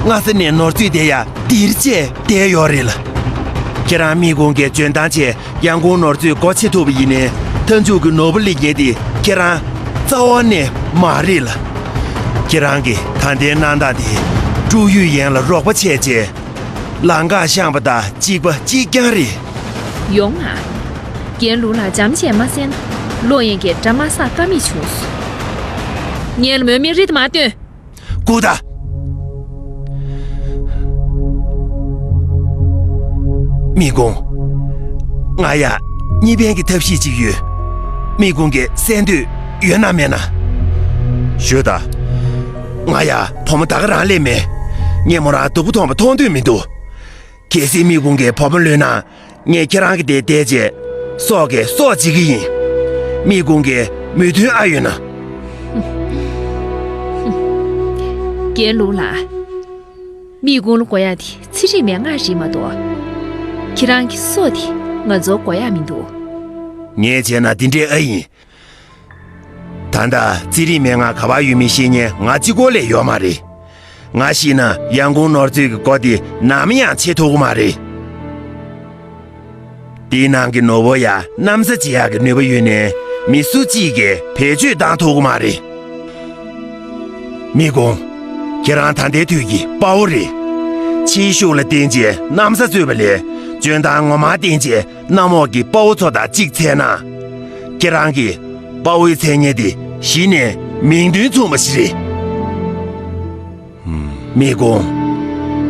སྔ་ས་ནས་ནོར་མཛོད་དེ་ཡར་དེར་བཅད་བསྡད་ཡོད་རེད་ལ། ཁྱེད་རང་མིག་ཀོང་གི་འཇོན་ཐང་བྱས་ཡང་ཀོང་ནོར་མཛོད་སྒོ་ཕྱེ་ཐུབ་པ་ཡིན་ནའི་མཐའ་མཇུག་གི་ནོར་བུ་སླེབས་མཁན་དེ་ཁྱེད་རང་རྩ་བ་ནས་མ་རེད་ལ། ཁྱེད་རང་གི་ད་ལྟའི་གནང་སྟངས་དེ་ཀྲུའུ་ཡུས་ཡན་ལ་རོགས་པ་བྱས་རྗེས། ལམ་ཁ་བཤངས་པ་དང་གཅིག་པ་གཅིག་རྐྱང་རེད། ཡོང་ང་། རྒན་ལུའུ་ལགས་འཇམ་བྱས་མ་གསན་ན། ལོ་ཡན་གྱི་དགྲ་མ་ས་ཀ་མེད་བྱུང་སོང་། ངས་ལ་མོའི་མིག་རིལ་དུ་མ་སྟོན། སྐུ་ད། མིག་ཀོང་། ང་ཡ་གཉིས་ཕན་གྱི་ཐབས་ཤེས་ཅིག་ཡོད། མིག་ཀོང་གིས་གསན་འདོད་ཡོད་ན་མེད་ན། ཞུ་ད། ང་ཡ་བུ་མོ་ད་ག་རང་སླེབས་མེད། ངས་མོ་རང་སྡུག་པོ་མཐོང་པ་མཐོང་འདོད་མི་འདུག་གལ་སྲིད་མིག་ཀོང་གིས་བུ་མོ་ལོན་ན། ངས་ཁྱེད་རང་གི་དེ་བསྡད་རྗེས་སྲོག་གི་སྲོག་བྱེད་ཀྱི་ཡིན། མིག་ཀོང་གིས་མོས་མཐུན་ཨ་ཡོད་ན། རྒན་ལུའུ་ལགས། མིག་ཀོང་ལ་དགོས་ཡ་དེ་ཚེ་རིང་མའི་མངའ་རིས་མ་གཏོགས། ཁྱེད་རང་གི་སྲོག་དེ་ང་ཚོར་དགོས་ཡ་མི་འདུག་ངས་བྱས་ན་དེ་འདྲས་ཨ་ཡིན། ད་ལྟ་ཚེ་རིང་མའི་མངའ་ག་པར་ཡོད་མེད་ཤེས་མཁན་ང་གཅིག་པོ་ལས་ཡོད་མ་རེད། ང་ཤི་ན་ཡང་ཀོང་ནོར་མཛོད་ཀྱི་སྒོ་དེ་ནམ་ཡང་ཕྱེ་ཐུབ་ཀྱི་མ་རེད། དེའི་ནང་གི་ནོར་བུ་ཡ་གནམ་ས་བརྗེ་ཡག་གི་ནུས་པ་ཡོད་ནའི་མི་སུ་གཅིག་གིས་བེད་སྤྱོད་བཏང་ཐུབ་ཀྱི་མ་རེད། མིག་ཀོང་། ཁྱེད་རང་ད་ལྟའི་དུས་ཀྱི་དཔའ་བོ་རེད། ཕྱིའི་ཤུགས་ལ་བརྟེན་བྱས་གནམ་ས་རྩོད་པ་ལས། འཇོན་ཐང་ངོ་མ་བརྟེན་བྱས་གནམ་འོག་གི་དཔའ་བོ་ཚོ་དང་གཅིག་འཚོལ་ན། ཁྱེད་རང་གི་དཔའ་བོའི་མཚན་སྙན་དེ་གཞི་ནས་མིང་དོན་མཚུངས་པ་ཞིག་རེད། མིག་ཀོང་།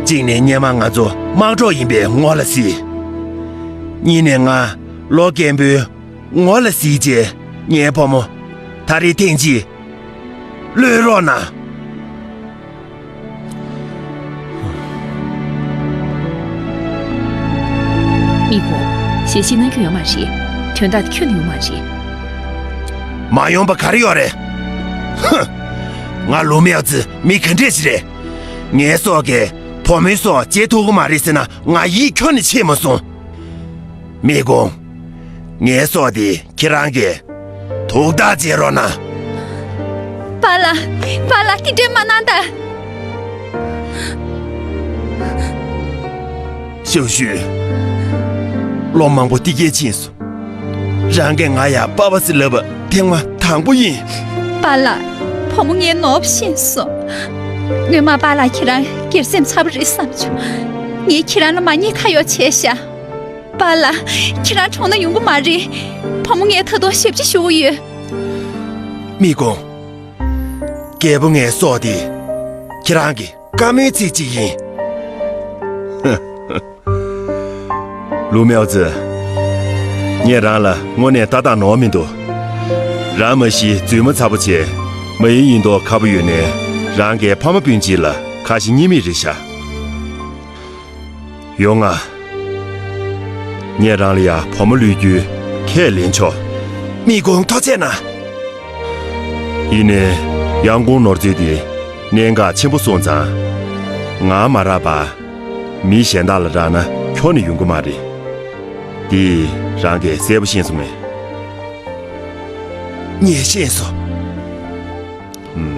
གཅིག་ནས་སྔོན་མ་ང་ཚོ་དམག་གྲོགས་ཡིན་པའི་ངོ་ལ་གཟིགས། གཉིས་ནས་ང་ལོ་རྒན་པོའི་ངོ་ལ་གཟིགས་རྗེས་ངའི་བུ་མོ་ད་རེས་ཐེངས་གཅིག་གློད་རོགས་གནང་། མིག་ཀོང་། ཞལ་བཞེས་གནང་རྒྱུ་ཡོད་མ་རེད། དོན་དག་དེ་ཁྱོན་ནས་ཡོད་མ་རེད། མ་ཡོང་པ་ག་རེ་ཡོད་རེད། ཧུ། ང་ལུའུ་མའོ་ཙི་མི་ག་འདྲས་ཞིག་རེད། ངའི་སྲོག་གིས་བུ་མོའི་སྲོག་བརྗེ་ཐུབ་ཀྱི་མ་རེད་ཟེར་ན་ང་ཡིད་ཁྱོན་ནས་ཆེས་མ་སོང་། མིག་ཀོང་། ངའི་སྲོག་དེ་ཁྱེད་རང་གིས་དུག་རྟགས་བྱེད་རོགས་གནང་། པཱ་ལགས། པཱ་ལགས་དེ་འདྲས་མ་གནང་དང་། ཞའོ་ཞུན། ལོ་མང་པོ་འདི་གས་ཕྱིན་སོང་། རང་གིས་ང་ཡ་པཱ་པཱ་ཟེར་ལབ་པ་ཐེངས་མ་དང་པོ་ཡིན། པཱ་ལགས། བུ་མོ་ངའི་ནོར་བུ་ཤེས་སོང་། སྔོན་མ་པཱ་ལགས་ཁྱེད་རང་སྒེར་སེམས་ཚ་པོ་རེད་བསམ་བྱུང་། ངས་ཁྱེད་རང་ལ་མ་ཉེས་ཁ་གཡོགས་བྱས་ཤག་པཱ་ལགས། ཁྱེད་རང་གྲོངས་ན་ཡོང་གི་མ་རེད། བུ་མོ་ངས་ད་དུང་ཞབས་ཕྱི་ཞུ་གི་ཡོད། མིག་ཀོང་། རྒྱལ་པོ་ངའི་སྲོག་དེ་ཁྱེད་རང་གི་བཀའ་མོལ་ཚིག་གཅིག་ཡིན། ལུའུ་མའོ་ཙི། ངས་རང་ལ་དངོས་གནས་ལྟ་སྟངས་ནོར་མི་འདུག་རང་མ་གཞི་རྫུན་མ་ཚ་པོ་བྱས། མ་ཡིན་ཡིན་མདོག་ཁ་པོ་ཡོད་ནའི་རང་གི་ཕ་མ་སྤུན་མཆེད་ལ་ཁ་ཞེ་གཉིས་མེད་རེད་ཤག་ཡོང་ང་། ངས་རང་ལ་ཡ་བུ་མོ་བློས་རྒྱུའི་ཁས་ལེན་ཆོག་མིག་ཀོང་ཐུགས་རྗེ་གནང་། ཡིན་ནའི་ཡང་ཀོང་ནོར་རྫས་དེ་གནད་འགག་ཆེན་པོ་སོང་ཙང་། ང་མ་རག་པ། མི་གཞན་དག་ལ་རག་ན་ཁྱོན་ནས་ཡོང་གི་མ་རེད། འདི་རང་གིས་གསལ་པོ་ཤེས་སོང་ངས། ངས་ཤེས་སོང་། ཨུམ།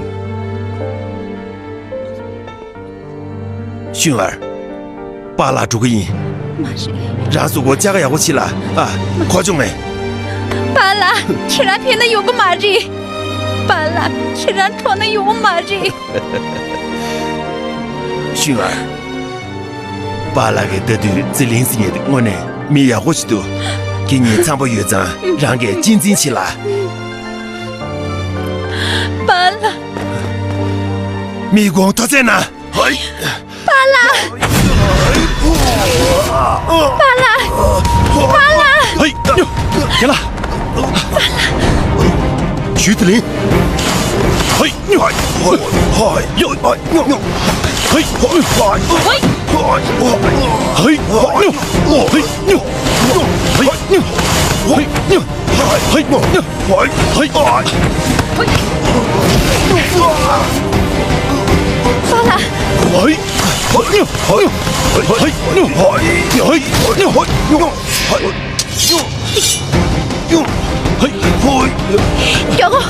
ཤུན་ཨར། པཱ་ལགས་འགྲོ་གི་ཡིན། མ་རེད། རང་གཟུགས་པོ་བཅག་ཡག་པོ་བྱེད་ལ། ཨ། གོ་བྱུང་ངས། པཱ་ལགས། ཁྱེད་རང་ཕེབས་ན་ཡོང་གི་མ་རེད། པཱ་ལགས། ཁྱེད་རང་གྲོངས་ན་ཡོང་གི་མ་རེད། ཤུན་ཨར། པཱ་ལགས་ཀྱིས་ད་དུང་ཙི་ལིང་ཟེར་མཁན་དེ་དངོས་གནས་མི་ཡག་པོ་ཞིག་འདུག་ཁྱེད་གཉིས་འཚམས་པོ་ཡོད་ཙང་རང་གིས་གཅེས་འཛིན་བྱེད་ལ། པཱ་ལགས། མིག་ཀོང་ཐུགས་རྗེ་གནང་། ཧོ། པཱ་ལགས། པཱ་ལགས། པཱ་ལགས། ཧེ། ཡ་ལ། ཞུས་ཙི་ལིང་། ཧེ། ཡ། ཧེ། ཧེ། ཧེ། པཱ་ལགས། ཀྱུང་། ཧོ། མགྱོགས་པོ།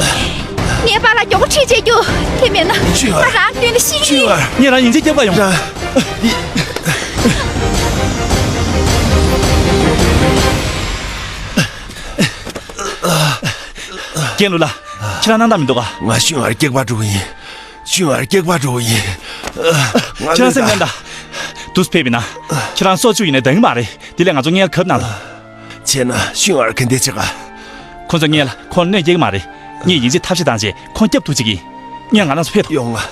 ངའི་པཱ་ལགས་མགྱོགས་པོ་ཁྲིད་བྱེད་རྒྱུ། དེ་མེད་ན་ང་རང་སྐྱོན་ནས་ཤི་གི་ཡིན། ངས་རང་ཡིན་གཅིག་སྐྱོབ་པ་ཡོང་། རྒན་ལོ་ལགས། ཁྱེད་རང་སྣང་དག་མི་འདུག་ག་ང་ཤུན་ཨར་སྐྱེག་པ་འགྲོ་གི་ཡིན། ཤུན་ཨར་སྐྱེག་པ་འགྲོ་གི་ཡིན། ང་ཁྱེད་རང་སེམས་ལ་ད། དུས་ཕེབས་པ་ཡིན་ན། ཁྱེད་རང་སྲོག་ཆུ་ཡིན་ནའི་འདང་གི་མ་རེད། དེ་ལས་ང་ཚོ་ངའི་ཁབ་ནང་ལ། བྱས་ན་ཤུན་ཨར་ག་འདྲ་བྱེད་ག་ཁོ་ཚོ་ངས་ལ་ཁོང་གནོད་སྐྱེལ་གི་མ་རེད། ངས་ཡིན་གཅིག་ཐབས་ཤེས་བཏང་བྱས་ཁོང་སྐྱོབ་ཐུབ་བྱེད་ཀྱི། ངས་ང་རང་ཚོ་ཕེབས་ཐུབ། ཡོང་ང་།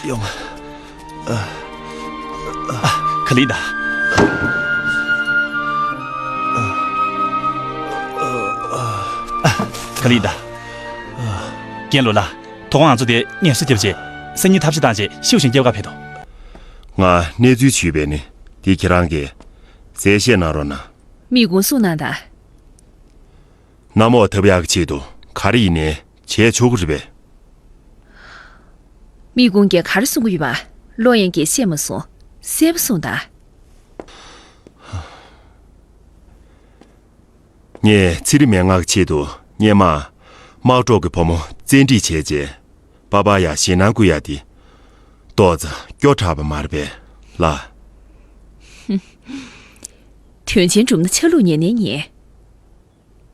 ཡོང་ང་། ག་ལེར་ཡིན་ད། ག་ལེར་ཡིན་ད། རྒན་ལོ་ལགས། དོ་དགོང་ང་ཚོ་དེ་ངལ་གསོ་བརྒྱབ་བྱས་སང་ཉིན་ཐབས་ཤེས་བཏང་བྱས་ཤིའུ་ཞིན་སྐྱེལ་ག་ཕེབས་དོ། ང་གནས་ཚུལ་ཞུས་པས་ནི་འདི་ཁྱེད་རང་གིས་གསལ་བཤད་གནང་རོགས་གནང་། མི་ཀུང་གསུངས་གནང་དང་། གནམ་འོག་ཐབས་ཡག་གི་ཆེད་དུ་ག་རེ་ཡིན་ནའི་བྱས་ཆོག་གི་རེད་པས། མི་ཀུང་གིས་ག་རེ་གསུང་གི་ཡོད་པ། ལོ་ཡན་གྱིས་བཤད་མ་སོང་། གསལ་པོ་གསུངས་དང་། ངས་ཚེ་རིང་མན་ངག་གི་ཆེད་དུ་སྔོན་མ་དམག་གྲོགས་ཀྱི་བུ་མོ་བཙན་ཁྲིད་བྱས་རྗེས་པ་པ་ཡ་ཞེད་སྣང་སྐུལ་ཡ་དེ་ཏོག་ཙམ་སྐྱོ་དྲགས་པ་མ་རེད་པས་ལགས། དོན་ཆེན་སྒྲུབ་ན་ཆ་ལུགས་ཉན་ནའི་ཉན།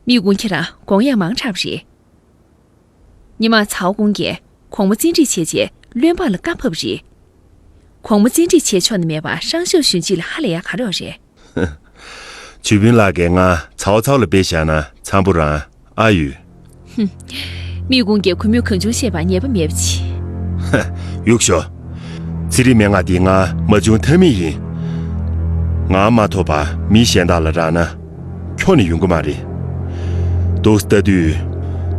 མི་ཀུང་ཁྱེད་རང་དགོངས་ཡ་མང་དྲགས་པ་རེད། ཉི་མ་ཚའོ་ཀུང་གིས་གོང་མ་བཙན་ཁྲིད་བྱས་རྗེས་བློན་འབངས་ལ་བཀའ་ཕབ་པ་རེད། གོང་མ་བཙན་ཁྲིད་བྱས་ཆོག་ནི་མེད་པར་ཧྲང་ཤོ་ཞུན་གཅིག་ལ་ཧ་ལས་ཡ་ག་རེ་ཡོད་རེད། ཇུས་ཕུན་ལགས་ཀྱིས་ང་ཚའོ་ཚའོ་ལ་དཔེ་བཞག་ན་འཚམ་པོ་རང་ཨ་ཡོད། ཧུམ། མི་ཀུང་གིས་གུས་མོས་གང་བྱུང་བཤད་པ་ཉན་པ་མེད་པ་ཅི། ཡུག་ཤོ། ཚེ་རིང་མན་ངག་འདི་ང་མ་བྱུང་ཐབས་མེད་ཡིན། ང་མ་ཐོབ་པ་མི་གཞན་དག་ལ་རག་ན། ཁྱོན་ནས་ཡོང་གི་མ་རེད། འདུག་ལྟ་དུས།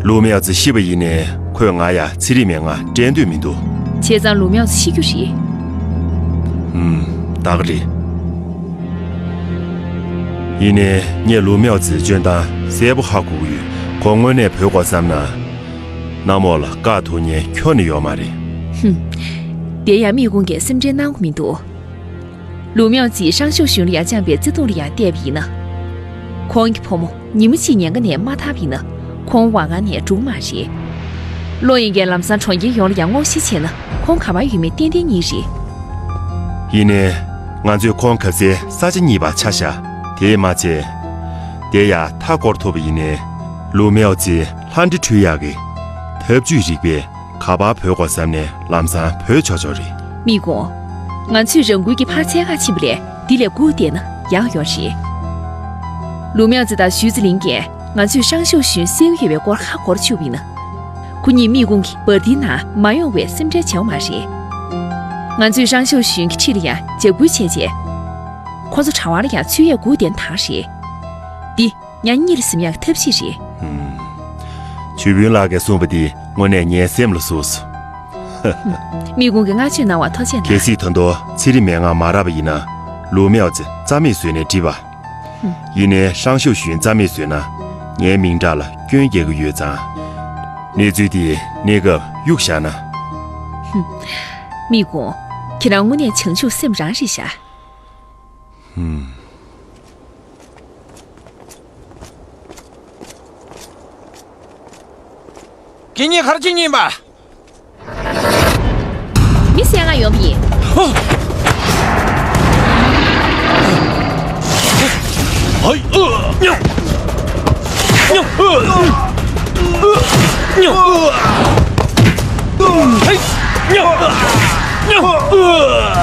ལུའུ་མེའོ་ཙི་ཤི་བ་ཡིན་ནའི་ཁོས་ང་ཡ་ཚེ་རིང་མན་ངག་སྤྲད་འདོད་མི་འདུག་བྱས་ཙང་ལུའུ་མེའོ་ཙི་ཤི་རྒྱུ་རེད། ཧུམ། ད་ག་རེད། ཡིན་ནའི་ངས་ལུའུ་མེའོ་ཙིའི་འཇོན་ཐང་གསལ་པོ་ཧ་གོ་གི་ཡོད། ཁོ་དངོས་གནས་བོད་སྐོར་བསམ་ན། གནམ་འོག་ལ་བཀག་ཐུབ་མཁན་ཁྱོན་ནས་ཡོད་མ་རེད། ཧུམ། དེ་ཡང་མི་ཀུང་གིས་སེམས་ཁྲལ་གནང་གི་མི་འདུག་ལུའུ་མེའོ་ཙི་ཧྲང་ཤོ་ཞུན་ལ་ཡ་བཅངས་པའི་བརྩེ་དུང་ལ་ཡ་བལྟས་པ་ཡིན་ན། ཁོང་གི་བུ་མོ་ཉིན་མོ་གཅིག་ཉེན་ཁ་ནས་མ་ཐར་བ་ཡིན་ན་ཁོང་ཝང་ཨན་ནས་འགྲོ་གི་མ་རེད། ལོ་ཡན་གྱིས་ལམ་སང་གྲོང་ཁྱེར་ཡོངས་ལ་ཡ་ངོ་ཤེས་བྱས་ན་ཁོང་ག་པར་ཡོད་མེད་ཏན་ཏན་གཉིས་རེད། ཡིན་ནའི། ང་ཚོས་ཁོང་གབ་སའི་ས་ཆ་གཉིས་པ་ཆ་བཞག་དེས་མ་ཚད། དེ་ཡ་མཐའ་བསྐོར་ཐུབ་པ་ཡིན་ནའི། ལུའུ་མེའོ་ཙི་ལྷ་འདྲེ་འཕྲུལ་ཡག་གི་ཐབས་ཇུས་རིག་པས། ག་པར་བོད་སྐོར་བསམ་ནས་ལམ་སང་བོད་ཆོག་ཆོག་རེད། མི་ཀུང་། ང་ཚོས་རང་འགུལ་གྱིས་ཕར་འཚོལ་ག་ཕྱིན་པ་ལས་འདི་ལས་སྒུག་བསྡད་ན་ཡག་ཡོད་རེད། ལུའུ་མེའོ་ཙི་དང་ཞུས་ཙི་ལིང་གིས་ང་ཚོས་ཧྲང་ཤོ་ཞུན་བསད་ཀྱི་ཡོད་པའི་སྐོར་ཧ་གོ་བཅུག་པ་ཡིན་ན། ཁོ་གཉིས་མི་ཀུང་གི་འབར་མདེལ་ནང་མ་ཡོང་བའི་སེམས་ཁྲལ་བྱེད་པ་མ་རེད། ང་ཚོས་ཧྲང་ཤོ་ཞུན་གྱི་འཁྲིས་ལ་ཡང་འཇབ་རྒོལ་བྱས་རྗེས། ཁོ་ཚོ་གྲྭ་བར་ལ་ཡང་ཚུད་ཡས་སྒུག་བསྡད་ན་ཐང་རེད། འདི། ཉ་གཉིས་ལ་གཟིམ་ཡག་གི་ཐབས་ཤེས་རེད། ཧུམ། ཇུས་ཕུན་ལགས་ཀྱིས་གསུངས་པ་འདི་དངོས་གནས་ངའི་སེམས་ལ་ཟུག་སོང་། མི་ཀུང་གིས་བསྔགས་བརྗོད་གནང་བར་ཐུགས་རྗེ་གནང་། གལ་སྲིད་ད་དུང་ཚེ་རིང་མན་ངག་མ་རག་པ་ཡིན་ན། ལུའུ་མེའོ་ཙི་རྩ་མེད་བཟོས་ནས་འགྲིག་པ། ཧུམ། ཡིན་ནའི་ཧྲང་ཤོ་ཞུན་རྩ་མེད་བཟོས་ན། ངའི་མིང་གྲགས་ལ་སྐྱོན་རྒྱག་གི་ཡོད་ཙང་། གནས་ཚུལ་འདི་གནས་སྐབས་གཡུག་བཞག་ན། ཧུམ། མི་ཀུང་། ཁྱེད་རང་དངོས་གནས་བྱང་ཆུབ་སེམས་རང་རེད་ཤག་ཧུམ། ཁྱེད་གཉིས་ག་རེ་བྱེད་མཁན་ཡིན་པ། མི་བསད་ག་ཡོང་བ་ཡིན། ཧའི། ཨ། ཉ། ཉ། ཉ། ཉ། ཧའི། ཉ། ཉ།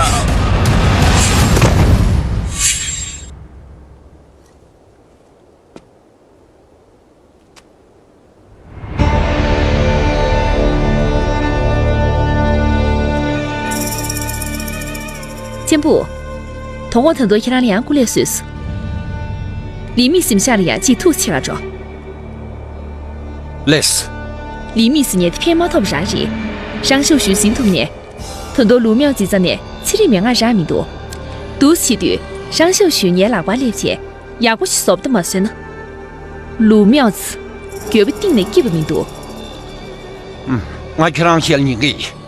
གཅེན་པོ། དོ་དགོང་ད་དུང་ཁྱེད་རང་ལ་ཡང་སྐུ་ལས་བཟོས་སོང་། ལི་མི་གཟིམ་ཤག་ལ་ཡང་ཅིག་ཐུགས་ཆེ་ག་འགྲོ། ལེགས། ལི་མི་ཟེར་མཁན་དེ་ཕན་མ་ཐོགས་པ་རང་རེད། ཧྲང་ཤོ་ཞུན་ཟིན་ཐུབ་ནས། ད་དུང་ལུའུ་མེའོ་ཙི་རྩ་ནས་ཚེ་རིང་མན་ངག་རག་མི་འདུག་འདུག་སེ་བྱེད་དུས་ཧྲང་ཤོ་ཞུན་ངའི་ལག་པར་སླེབས་བྱས་ཡག་པོ་ཞིག་བཟོ་ལྟ་མ་བཟོས་ན། ལུའུ་མེའོ་ཙི་འགྱོད་པ་གཏིང་ནས་སྐྱིད་པ་མི་འདུག་ཨུམ། ང་ཁྱེད་རང་བཤད་ཉན་གི་ཡིན།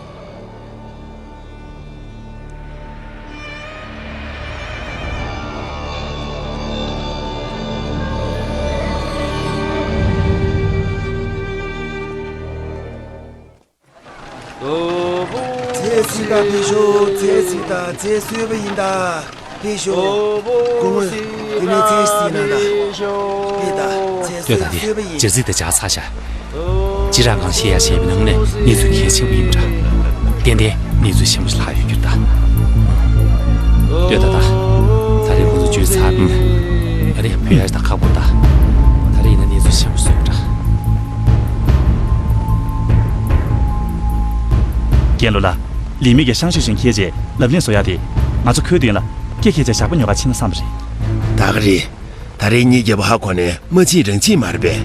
ཕེབས་ཤོག་ཚལ་བསྲེགས་དང་ཚལ་གསོལ་བ་ཡིན་ད། ཕེབས་ཤོག་སྐུ་ངོ། དེ་ནས་ཚལ་བསྲེགས་གནང་ད། ཕེབས་ད། ཚལ་ལྟོས་དང་དེ་སྦྱར་རྩི་དེ་སྦྱར་ཚར་ཤག་ཅི་རང་གང་བཤད་ཡ་བཤད་པའི་ནང་ནས་གནས་ཚུལ་གལ་ཆེན་པོ་ཡིན་འདྲ། ཏན་ཏན་གནས་ཚུལ་ཆེན་པོ་ཞིག་ལྷག་ཡོད་རྒྱུ་ད། ལྟོས་ད་ད། ད་རེས་ཁོ་ཚོ་བརྗོད་ཚར་ནས། ད་རེས་བུད་ཡ་ཞིག་ད་ཁག་པོ་ད། ད་རེས་ཡིན་ན་གནས་ཚུལ་ཆེན་པོ་བཟོས་འདྲ། རྒན་ལོ་ལགས། ལི་མི་གིས་ཤང་ཤིའུ་ཞུན་ཁྱེར་རྗེས་ལབ་གླེང་བཟོ་ཡ་དེ། ང་ཚོ་ཁོའི་མདུན་ལ་སྐད་ཁྱེར་བྱས་ཞག་པོ་ཉོ་ག་ཕྱིན་ན་བསམ་པ་རེད། ད་ག་རེད། ད་རེས་ངའི་རྒྱལ་པོ་ཧ་གོ་ནས་མ་ཕྱིན་རང་ཕྱིན་མ་རེད་པས།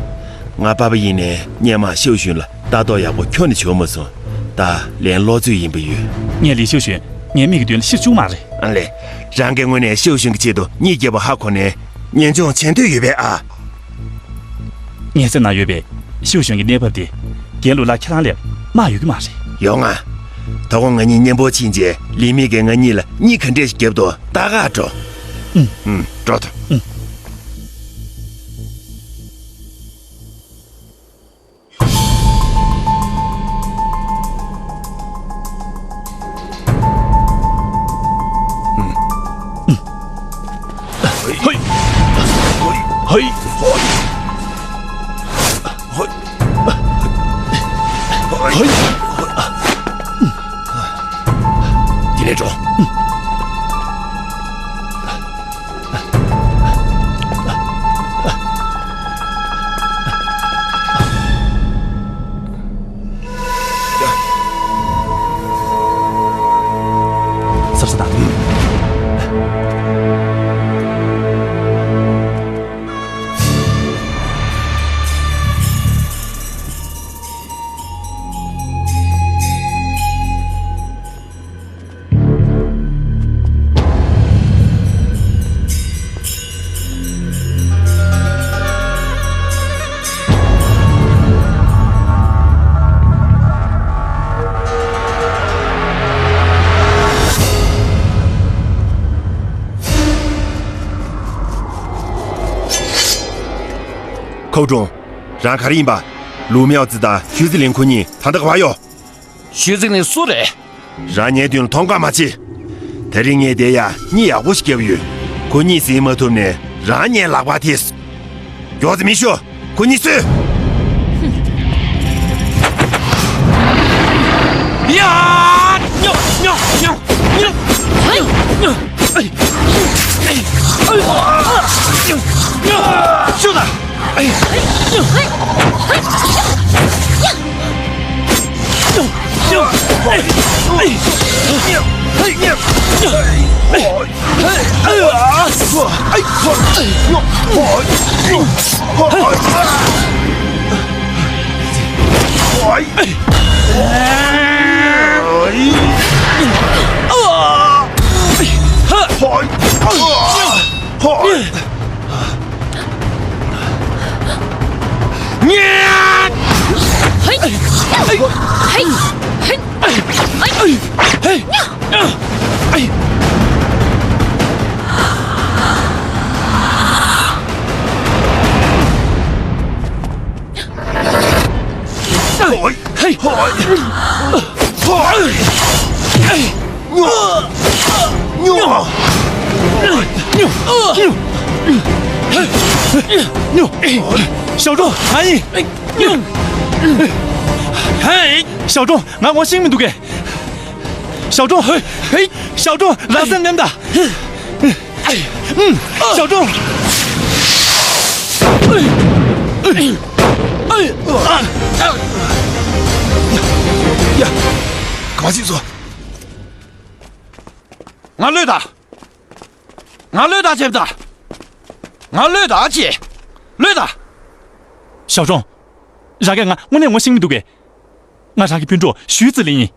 ང་པ་པ་ཡིན་ནའི་སྔོན་མ་ཤིའུ་ཞུན་ལ་ལྟ་རྟོག་ཡག་པོ་ཁྱོན་ནས་བྱུང་མ་སོང་། ད་ལན་ལོག་ཚོད་ཡིན་པ་ཡོད། ངས་ལི་ཤིའུ་ཞུན་ངའི་མིག་གི་མདུན་ལ་ཤི་བཅུག་མ་རེད། ཨ་ལས། རང་གི་ངོས་ནས་ཤིའུ་ཞུན་གྱི་ཆེད་དུ་ངའི་རྒྱལ་པོ་ཧ་གོ་ནས་ཉེན་སྐྱོང་བྱེད་འདོད་ཡོད་པས་ཨ། ངའི་སེམས་ནང་ཡོད་པའི་ཤིའུ་ཞུན་གྱི་གནས་བབ་དེ། རྒན་ལོ་ལགས་ཁྱེད་རང་ལས་མང་ཡོད་ཀྱི་མ་རེད། ཡོང་ང་། ད་དགོང་ང་གཉིས་མཉམ་པོ་ཕྱིན་རྗེས་ལི་མི་གིས་ང་གཉིས་ལ་གཉིད་ག་འདྲས་ཤིག་བརྒྱབ་འདུག་ལྟ་ག་འགྲོ། ཨུམ། ཨུམ། འགྲོ་ཐུབ། ཨུམ། ཧོ། ཧོ། ཧོ། ཧོ། ཧོ། དེ་ནས་འགྲོ། གཟབ་གཟབ་དང་། ཁོའུ་ཀྲུང་། རང་ག་རེ་ཡིན་པ། ལུའུ་མིའོ་ཙི་དང་ཞུས་ཙི་ལིན་ཁོ་གཉིས་ད་ལྟ་ག་པར་ཡོད། ཞུས་ཙི་ལིན་སུ་རེད། རང་ངའི་མདུན་ལ་མཐོང་ག་མ་བྱེད། དེ་རིང་ངས་བསྡད་ཡ་གཉིད་ཡག་པོ་ཞིག་བརྒྱབ་ཡོད། ཁོ་གཉིས་ཟིན་མ་ཐུབ་ནས་རང་ངའི་ལག་པར་ཐེབས། མགྱོགས་ཙམ་མི་ཤོག་ཁོ་གཉིས་གསོད། ཡ། ཉོ། ཉོ། ཉོ། ཉོ། ཉོ། ཨེ། ཨེ། ཨེ། ཨེ། ཉོ། ཉོ། ཤོག་ད། ཨེ། ཉོ། ཉོ། ཨེ། ཨེ། ཉོ། ཉོ། ཨེ། ཨེ། ཨེ། ཨེ། ཨེ། ཞའོ་ཀྲུང་། ང་ཡིན། ཧེ། ཞའོ་ཀྲུང་། ང་ངོ་ཤེས་མི་འདུག་གས། ཞའོ་ཀྲུང་། ཧེ། ཞའོ་ཀྲུང་། རང་སེམས་ནེམ་ད། ཞའོ་ཀྲུང་། ཡ། ག་པར་ཕྱིན་སོང་། ང་བློས་བཏང་། ང་བློས་བཏང་བྱས་པ་ད། ང་བློས་བཏང་བྱས། བློས་བཏང་། ཞའོ་ཀྲུང་། རང་གིས་ང་དངོས་གནས་ངོ་ཤེས་མི་འདུག་གས། ང་རང་གི་སྤུན་གྲོགས་ཞུས་ཙི་ལིན་ཡིན།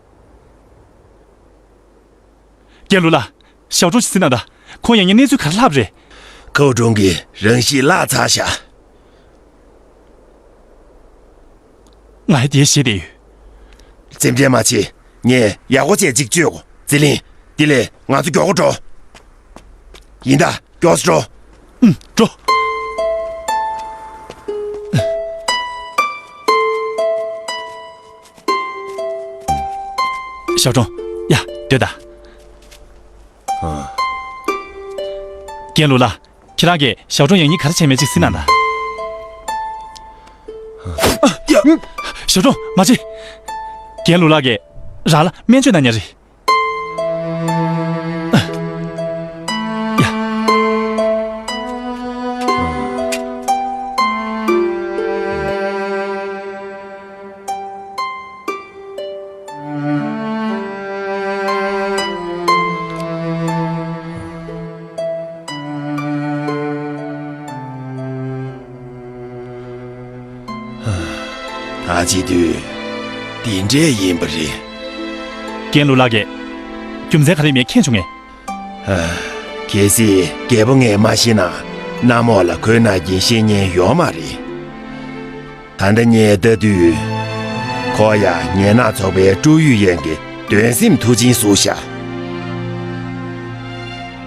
རྒན་ལོ་ལགས། ཞའོ་ཀྲུང་ཞིག་ཟིན་ན་ད། ཁོང་ཡང་ངའི་གནས་ཚུལ་ག་རེ་ལྷག་པ་རེད། ཁོའུ་ཀྲུང་གིས་རང་ཤི་བརླགས་ཚར་ཤག་ང་ཡི་དེ་ཤེས་བསྡད་ཡོད། རྩེད་འགྲན་མ་བྱེད། ངས་ཡག་པོ་བྱས་ཅིག་བཅོས་གོ་ཙི་ལིན། དེ་ལས་ང་ཚོ་མགྱོགས་པོ་འགྲོ། ཡིན་ད། མགྱོགས་སུ་འགྲོ། ཨུམ། འགྲོ། ཞའོ་ཀྲུང་། ཡ། སྡོད་ད། རྒན་ལུག་ལགས། ཁྱེད་རང་གིས་ཞའོ་ཀྲུང་ཡང་སྙིང་ག་རེ་བྱས་མེད་ཅིག་གཟིགས་གནང་དང་། ཡ། ཞའོ་ཀྲུང་མ་བྱེད། རྒན་ལུག་ལགས་ཀྱིས་རང་ལ་སྨན་བཅོས་གནང་མཁན་རེད། ཡ། ད་བྱེད་དུས་འདི་འདྲས་ཡིན་པ་རེད། རྒན་ལུག་ལགས་ཀྱིས་རྒྱུ་མཚན་ག་རེ་མེད་མཁྱེན་བྱུང་ངས། གལ་སྲིད་རྒད་པོ་ངས་མ་ཤེས་ན་གནམ་འོག་ལ་ཁོའི་ནང་བཞིན་ཤེས་མཁན་ཡོད་མ་རེད། ད་ལྟ་ངས་ལྟ་དུས། ཁོ་ཡང་ངན་ནག་ཚོགས་པའི་ཀྲུའུ་ཡུས་ཡན་གྱི་གདོན་སེམས་མཐུ་ཆེན་བཟོས་ཤག་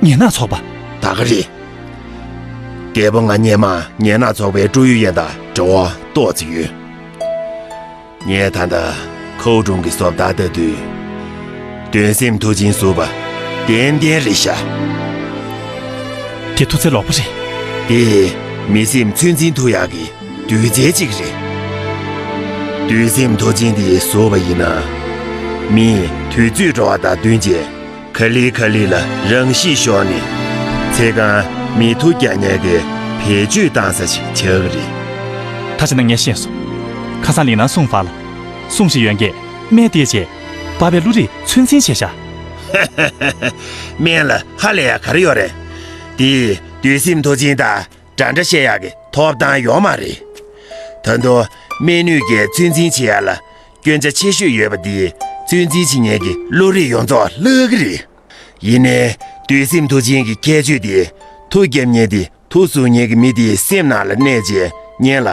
ངན་ནག་ཚོགས་པ། ད་ག་རེད། རྒད་པོ་ང་སྔོན་མ་ངན་ནག་ཚོགས་པའི་ཀྲུའུ་ཡུས་ཡན་དང་འབྲེལ་བ་ཏོག་ཙམ་ཡོད། ངས་ད་ལྟ་ཁའུ་ཀྲུང་གི་བཟོ་ལྟ་ལྟ་དུས། གདོན་སེམས་མཐུ་ཆེན་བཟོས་པ་ཏན་ཏན་རེད་ཤག་དེ་མཐུ་རྩལ་ལོག་པ་རེད། དེ་མི་སེམས་ཚོད་འཛིན་ཐུབ་ཡག་གི་རྡུལ་རྫས་གཅིག་རེད། གདོན་སེམས་མཐུ་ཆེན་དེ་བཟོས་པ་ཡིན་ན། མིས་དུས་ཚོད་འགྲོ་བ་དང་བསྟུན་བྱས། ག་ལེ་ག་ལེ་ལ་རང་ཤི་ཤོར་ནས། ཚེ་གང་མི་མཐུ་རྐྱང་ཉལ་གྱི་བེད་སྤྱོད་བཏང་ས་ཞིག་ཆགས་ཀྱི་རེད། ད་བྱས་ན་ངས་ཤེས་སོང་། ཁ་སང་ལིང་ནང་སུང་ཧྥ་ལ། སུང་ཞིག་ཡོན་གྱིས་སྨན་བལྟས་རྗེས། པ་ཕའི་བློ་རིག་ཚོད་འཛིན་བྱས་ཤག་སྨན་ལ་ཧ་ལས་ཡག་ག་རེ་ཡོད་རེད། དེས་གདོན་སེམས་མཐུ་ཆེན་དང་འདྲ་འདྲ་བཤད་ཡག་གི་ཐོབ་ཐང་ཡོད་མ་རེད། ད་དུང་སྨན་ནུས་ཀྱིས་ཚོད་འཛིན་བྱེད་ཡག་ལ་སྐྱོན་ཆ་ཆེ་ཤོས་ཡོད་པ་དེས་ཚོད་འཛིན་བྱེད་མཁན་གྱི་བློ་རིག་ཡོངས་རྫོགས་བརླག་གི་རེད། ཡིན་ནའི་གདོན་སེམས་མཐུ་ཆེན་གྱི་ཁྱད་ཆོས་དེ། མཐུ་རྒྱབ་མཁན་དེ་མཐུ་ཟུར་མཁན་གྱི་མི་དེའི་སེམས་ནང་ལ་གནས་རྗེས་ཉན་ལ།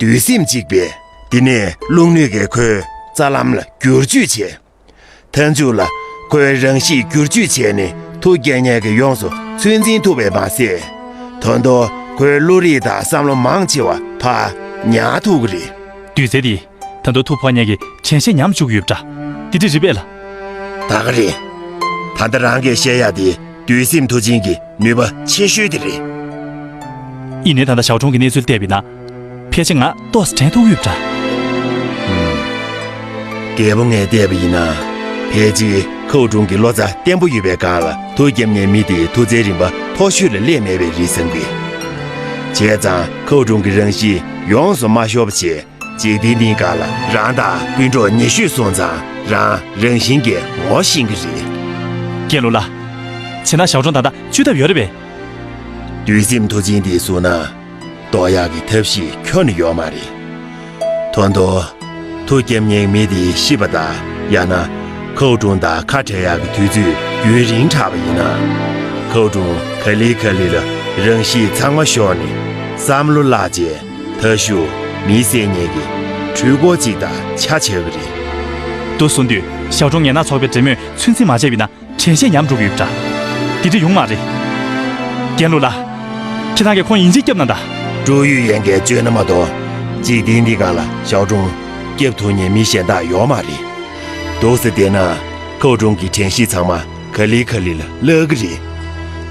གདོན་སེམས་གཅིག་པས་དེ་ནས་རླུང་ནུས་ཀྱིས་ཁོའི་རྩ་ལམ་ལ་བསྒྱུར་བཅོས་བྱས། མཐའ་མཇུག་ལ་ཁོའི་རང་གཤིས་བསྒྱུར་བཅོས་བྱས་ནས་མཐུ་རྐྱང་ཉལ་གྱིས་ཡོངས་སུ་ཚོད་འཛིན་ཐུབ་པས་མ་ཟད། ད་དུང་ཁོའི་བློ་རིག་དང་བསམ་བློ་མང་ཆེ་བ་ཕར་ཉར་ཐུབ་ཀྱི་རེད། རྡུལ་རྫས་འདིས་ད་དུང་ཐུག་ཕོག་མཁན་གྱི་དྲན་ཤེས་ཉམས་བཅུག་གི་ཡོད་པ་འདྲ། འདི་འདྲ་རེད་པས་ལ། ད་ག་རེད། ད་ལྟ་རང་གིས་བཤད་ཡག་དེ་གདོན་སེམས་མཐུ་ཆེན་གྱི་ནུས་པ་ཆེ་ཤོས་དེ་རེད། ཡིན་ནའི་ད་ལྟ་ཞའོ་ཀྲུང་གི་གནས་ཚུལ་བལྟས་པ་ཡིན་ན། ཕལ་ཆེར་ང་ཏོག་ཙམ་དྲན་ཐུབ་ཡོད་པ་འདྲ། རྒད་པོ་ངས་བལྟས་པ་ཡིན་ན། ཕལ་ཆེར་ཁའུ་ཀྲུང་གི་བློ་རྩ་བརྟན་པོ་ཡོད་པའི་སྒང་ལ་མཐུ་རྒྱབ་མཁན་མི་དེའི་མཐུ་རྩལ་རིམ་པ་མཐོ་ཤོས་ལ་སླེབས་མེད་པས་རེད་བསམ་གི། བྱས་ཙང་ཁའུ་ཀྲུང་གི་རང་གཤིས་ཡོངས་སུ་མ་ཤོར་བ་བྱས། འཇིག་རྟེན་འདིའི་སྒང་ལ་རང་དང་སྤུན་གྲོགས་ཉེ་ཤོས་སོང་ཙང་རང་རང་བཞིན་གྱིས་ངོ་ཤེས་ཀྱི་རེད། རྒན་ལུག་ལགས། བྱས་ན་ཞའོ་ཀྲུང་ད་ལྟ་བཅོས་ཐབས་ཡོད་རེད་པས། གདུལ་སེམས་མཐུ་ཆེན་འདི་བཟུང་ན། ཟློག་ཡག་གི་ཐབས་ཤེས་ཁྱོན་ནས་ཡོད་མ་རེད། ད་དུང་། མཐུ་རྒྱབ་མཁན་མི་དེ་ཤི་བ་དང་ཡང་ན། ཁའུ་ཀྲུང་དང་ཁ་བྲལ་ཡག་གི་དུས་ཚོད་རྒྱུན་རིང་དྲགས་པ་ཡིན་ན། ཁའུ་ཀྲུང་ག་ལེ་ག་ལེ་ལ་རང་གཤིས་ཚང་མ་ཤོར་ནས་བསམ་བློ་བརླག་རྗེས། ད་ཞུ། མི་བསད་མཁན་གྱི་འཕྲུལ་འཁོར་ཅིག་དང་ཆ་ཆགས་ཀྱི་རེད། འདུག་སེ་འདུག་ཞའོ་ཀྲུང་ངན་ནག་ཚོགས་པའི་འབྲེལ་མོས་ཚོད་འཛིན་མ་བྱས་པ་ཡིན་ན་དྲན་ཤེས་ཉམས་འགྲོ་གི་ཡོད་པ་འདྲ། དེ་འདྲ་ཡོང་མ་རེད། རྒན་ལུག་ལགས། ཁྱེད་རང་གིས་ཁོང་ཡིན་གཅིག་སྐྱོབ་གནང་དང་། ཀྲུའུ་ཡུས་ཡན་གྱིས་བཅོས་ན་མ་གཏོགས། འཇིག་རྟེན་འདི་སྒང་ལ་ཞའོ་ཀྲུང་སྐྱོབ་ཐུབ་མཁན་མི་གཞན་དག་ཡོད་མ་རེད། འདུག་སེ་བསྡད་ན། ཁའུ་ཀྲུང་གི་དྲན་ཤེས་ཚང་མ་ག་ལེ་ག་ལེ་ལ་བརླག་གི་རེད།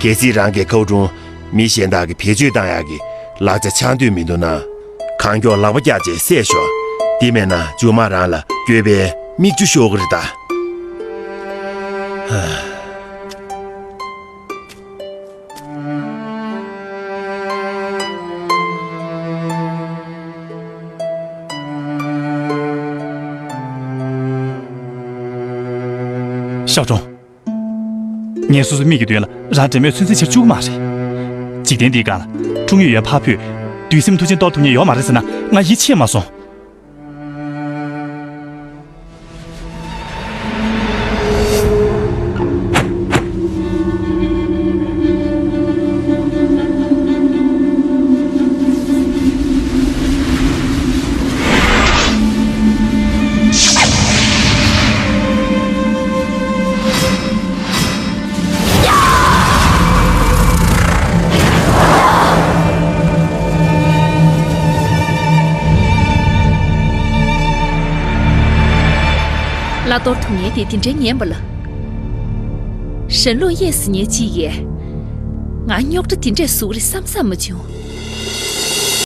གལ་སྲིད་རང་གིས་ཁའུ་ཀྲུང་མི་གཞན་དག་གི་བེད་སྤྱོད་བཏང་ཡག་གི་ལག་ཆ་འཆང་འདོད་མི་འདུག་ན། གང་མགྱོགས་ལག་པ་བཀྱག་བྱས་བསད་ཤོག་དེ་མེད་ན་མཇུག་མ་རང་ལ་འགྱོད་པའི་མིག་ཆུ་ཤོར་གི་རེད་ད། ཞའོ་ཀྲུང་། ངས་སོ་སོའི་མིག་གི་མདུན་ལ་རང་འབྲེལ་མོས་ཚོད་འཛིན་བྱེད་བཅུག་གི་མ་རེད། འཇིག་རྟེན་འདིའི་སྒང་ལ་ཀྲུང་ཡུས་ཡན་ཕར་ཕུད། གདུལ་སེམས་མཐུ་ཆེན་གཏོར་ཐུབ་མཁན་ཡོད་མ་རེད་ཟེར་ན་ང་ཡིད་ཆེས་མ་སོང་། ལ་གཏོར་ཐུབ་མཁན་དེ་དེ་འདྲའི་ངན་པ་ལ། ཧྲན་ལུང་ཡེ་ཟེར་མཁན་གཅིག་གིས། ང་རྙོག་དྲ་དེ་འདྲས་བཟོ་གི་རེད་བསམ་བསམ་མ་བྱུང་།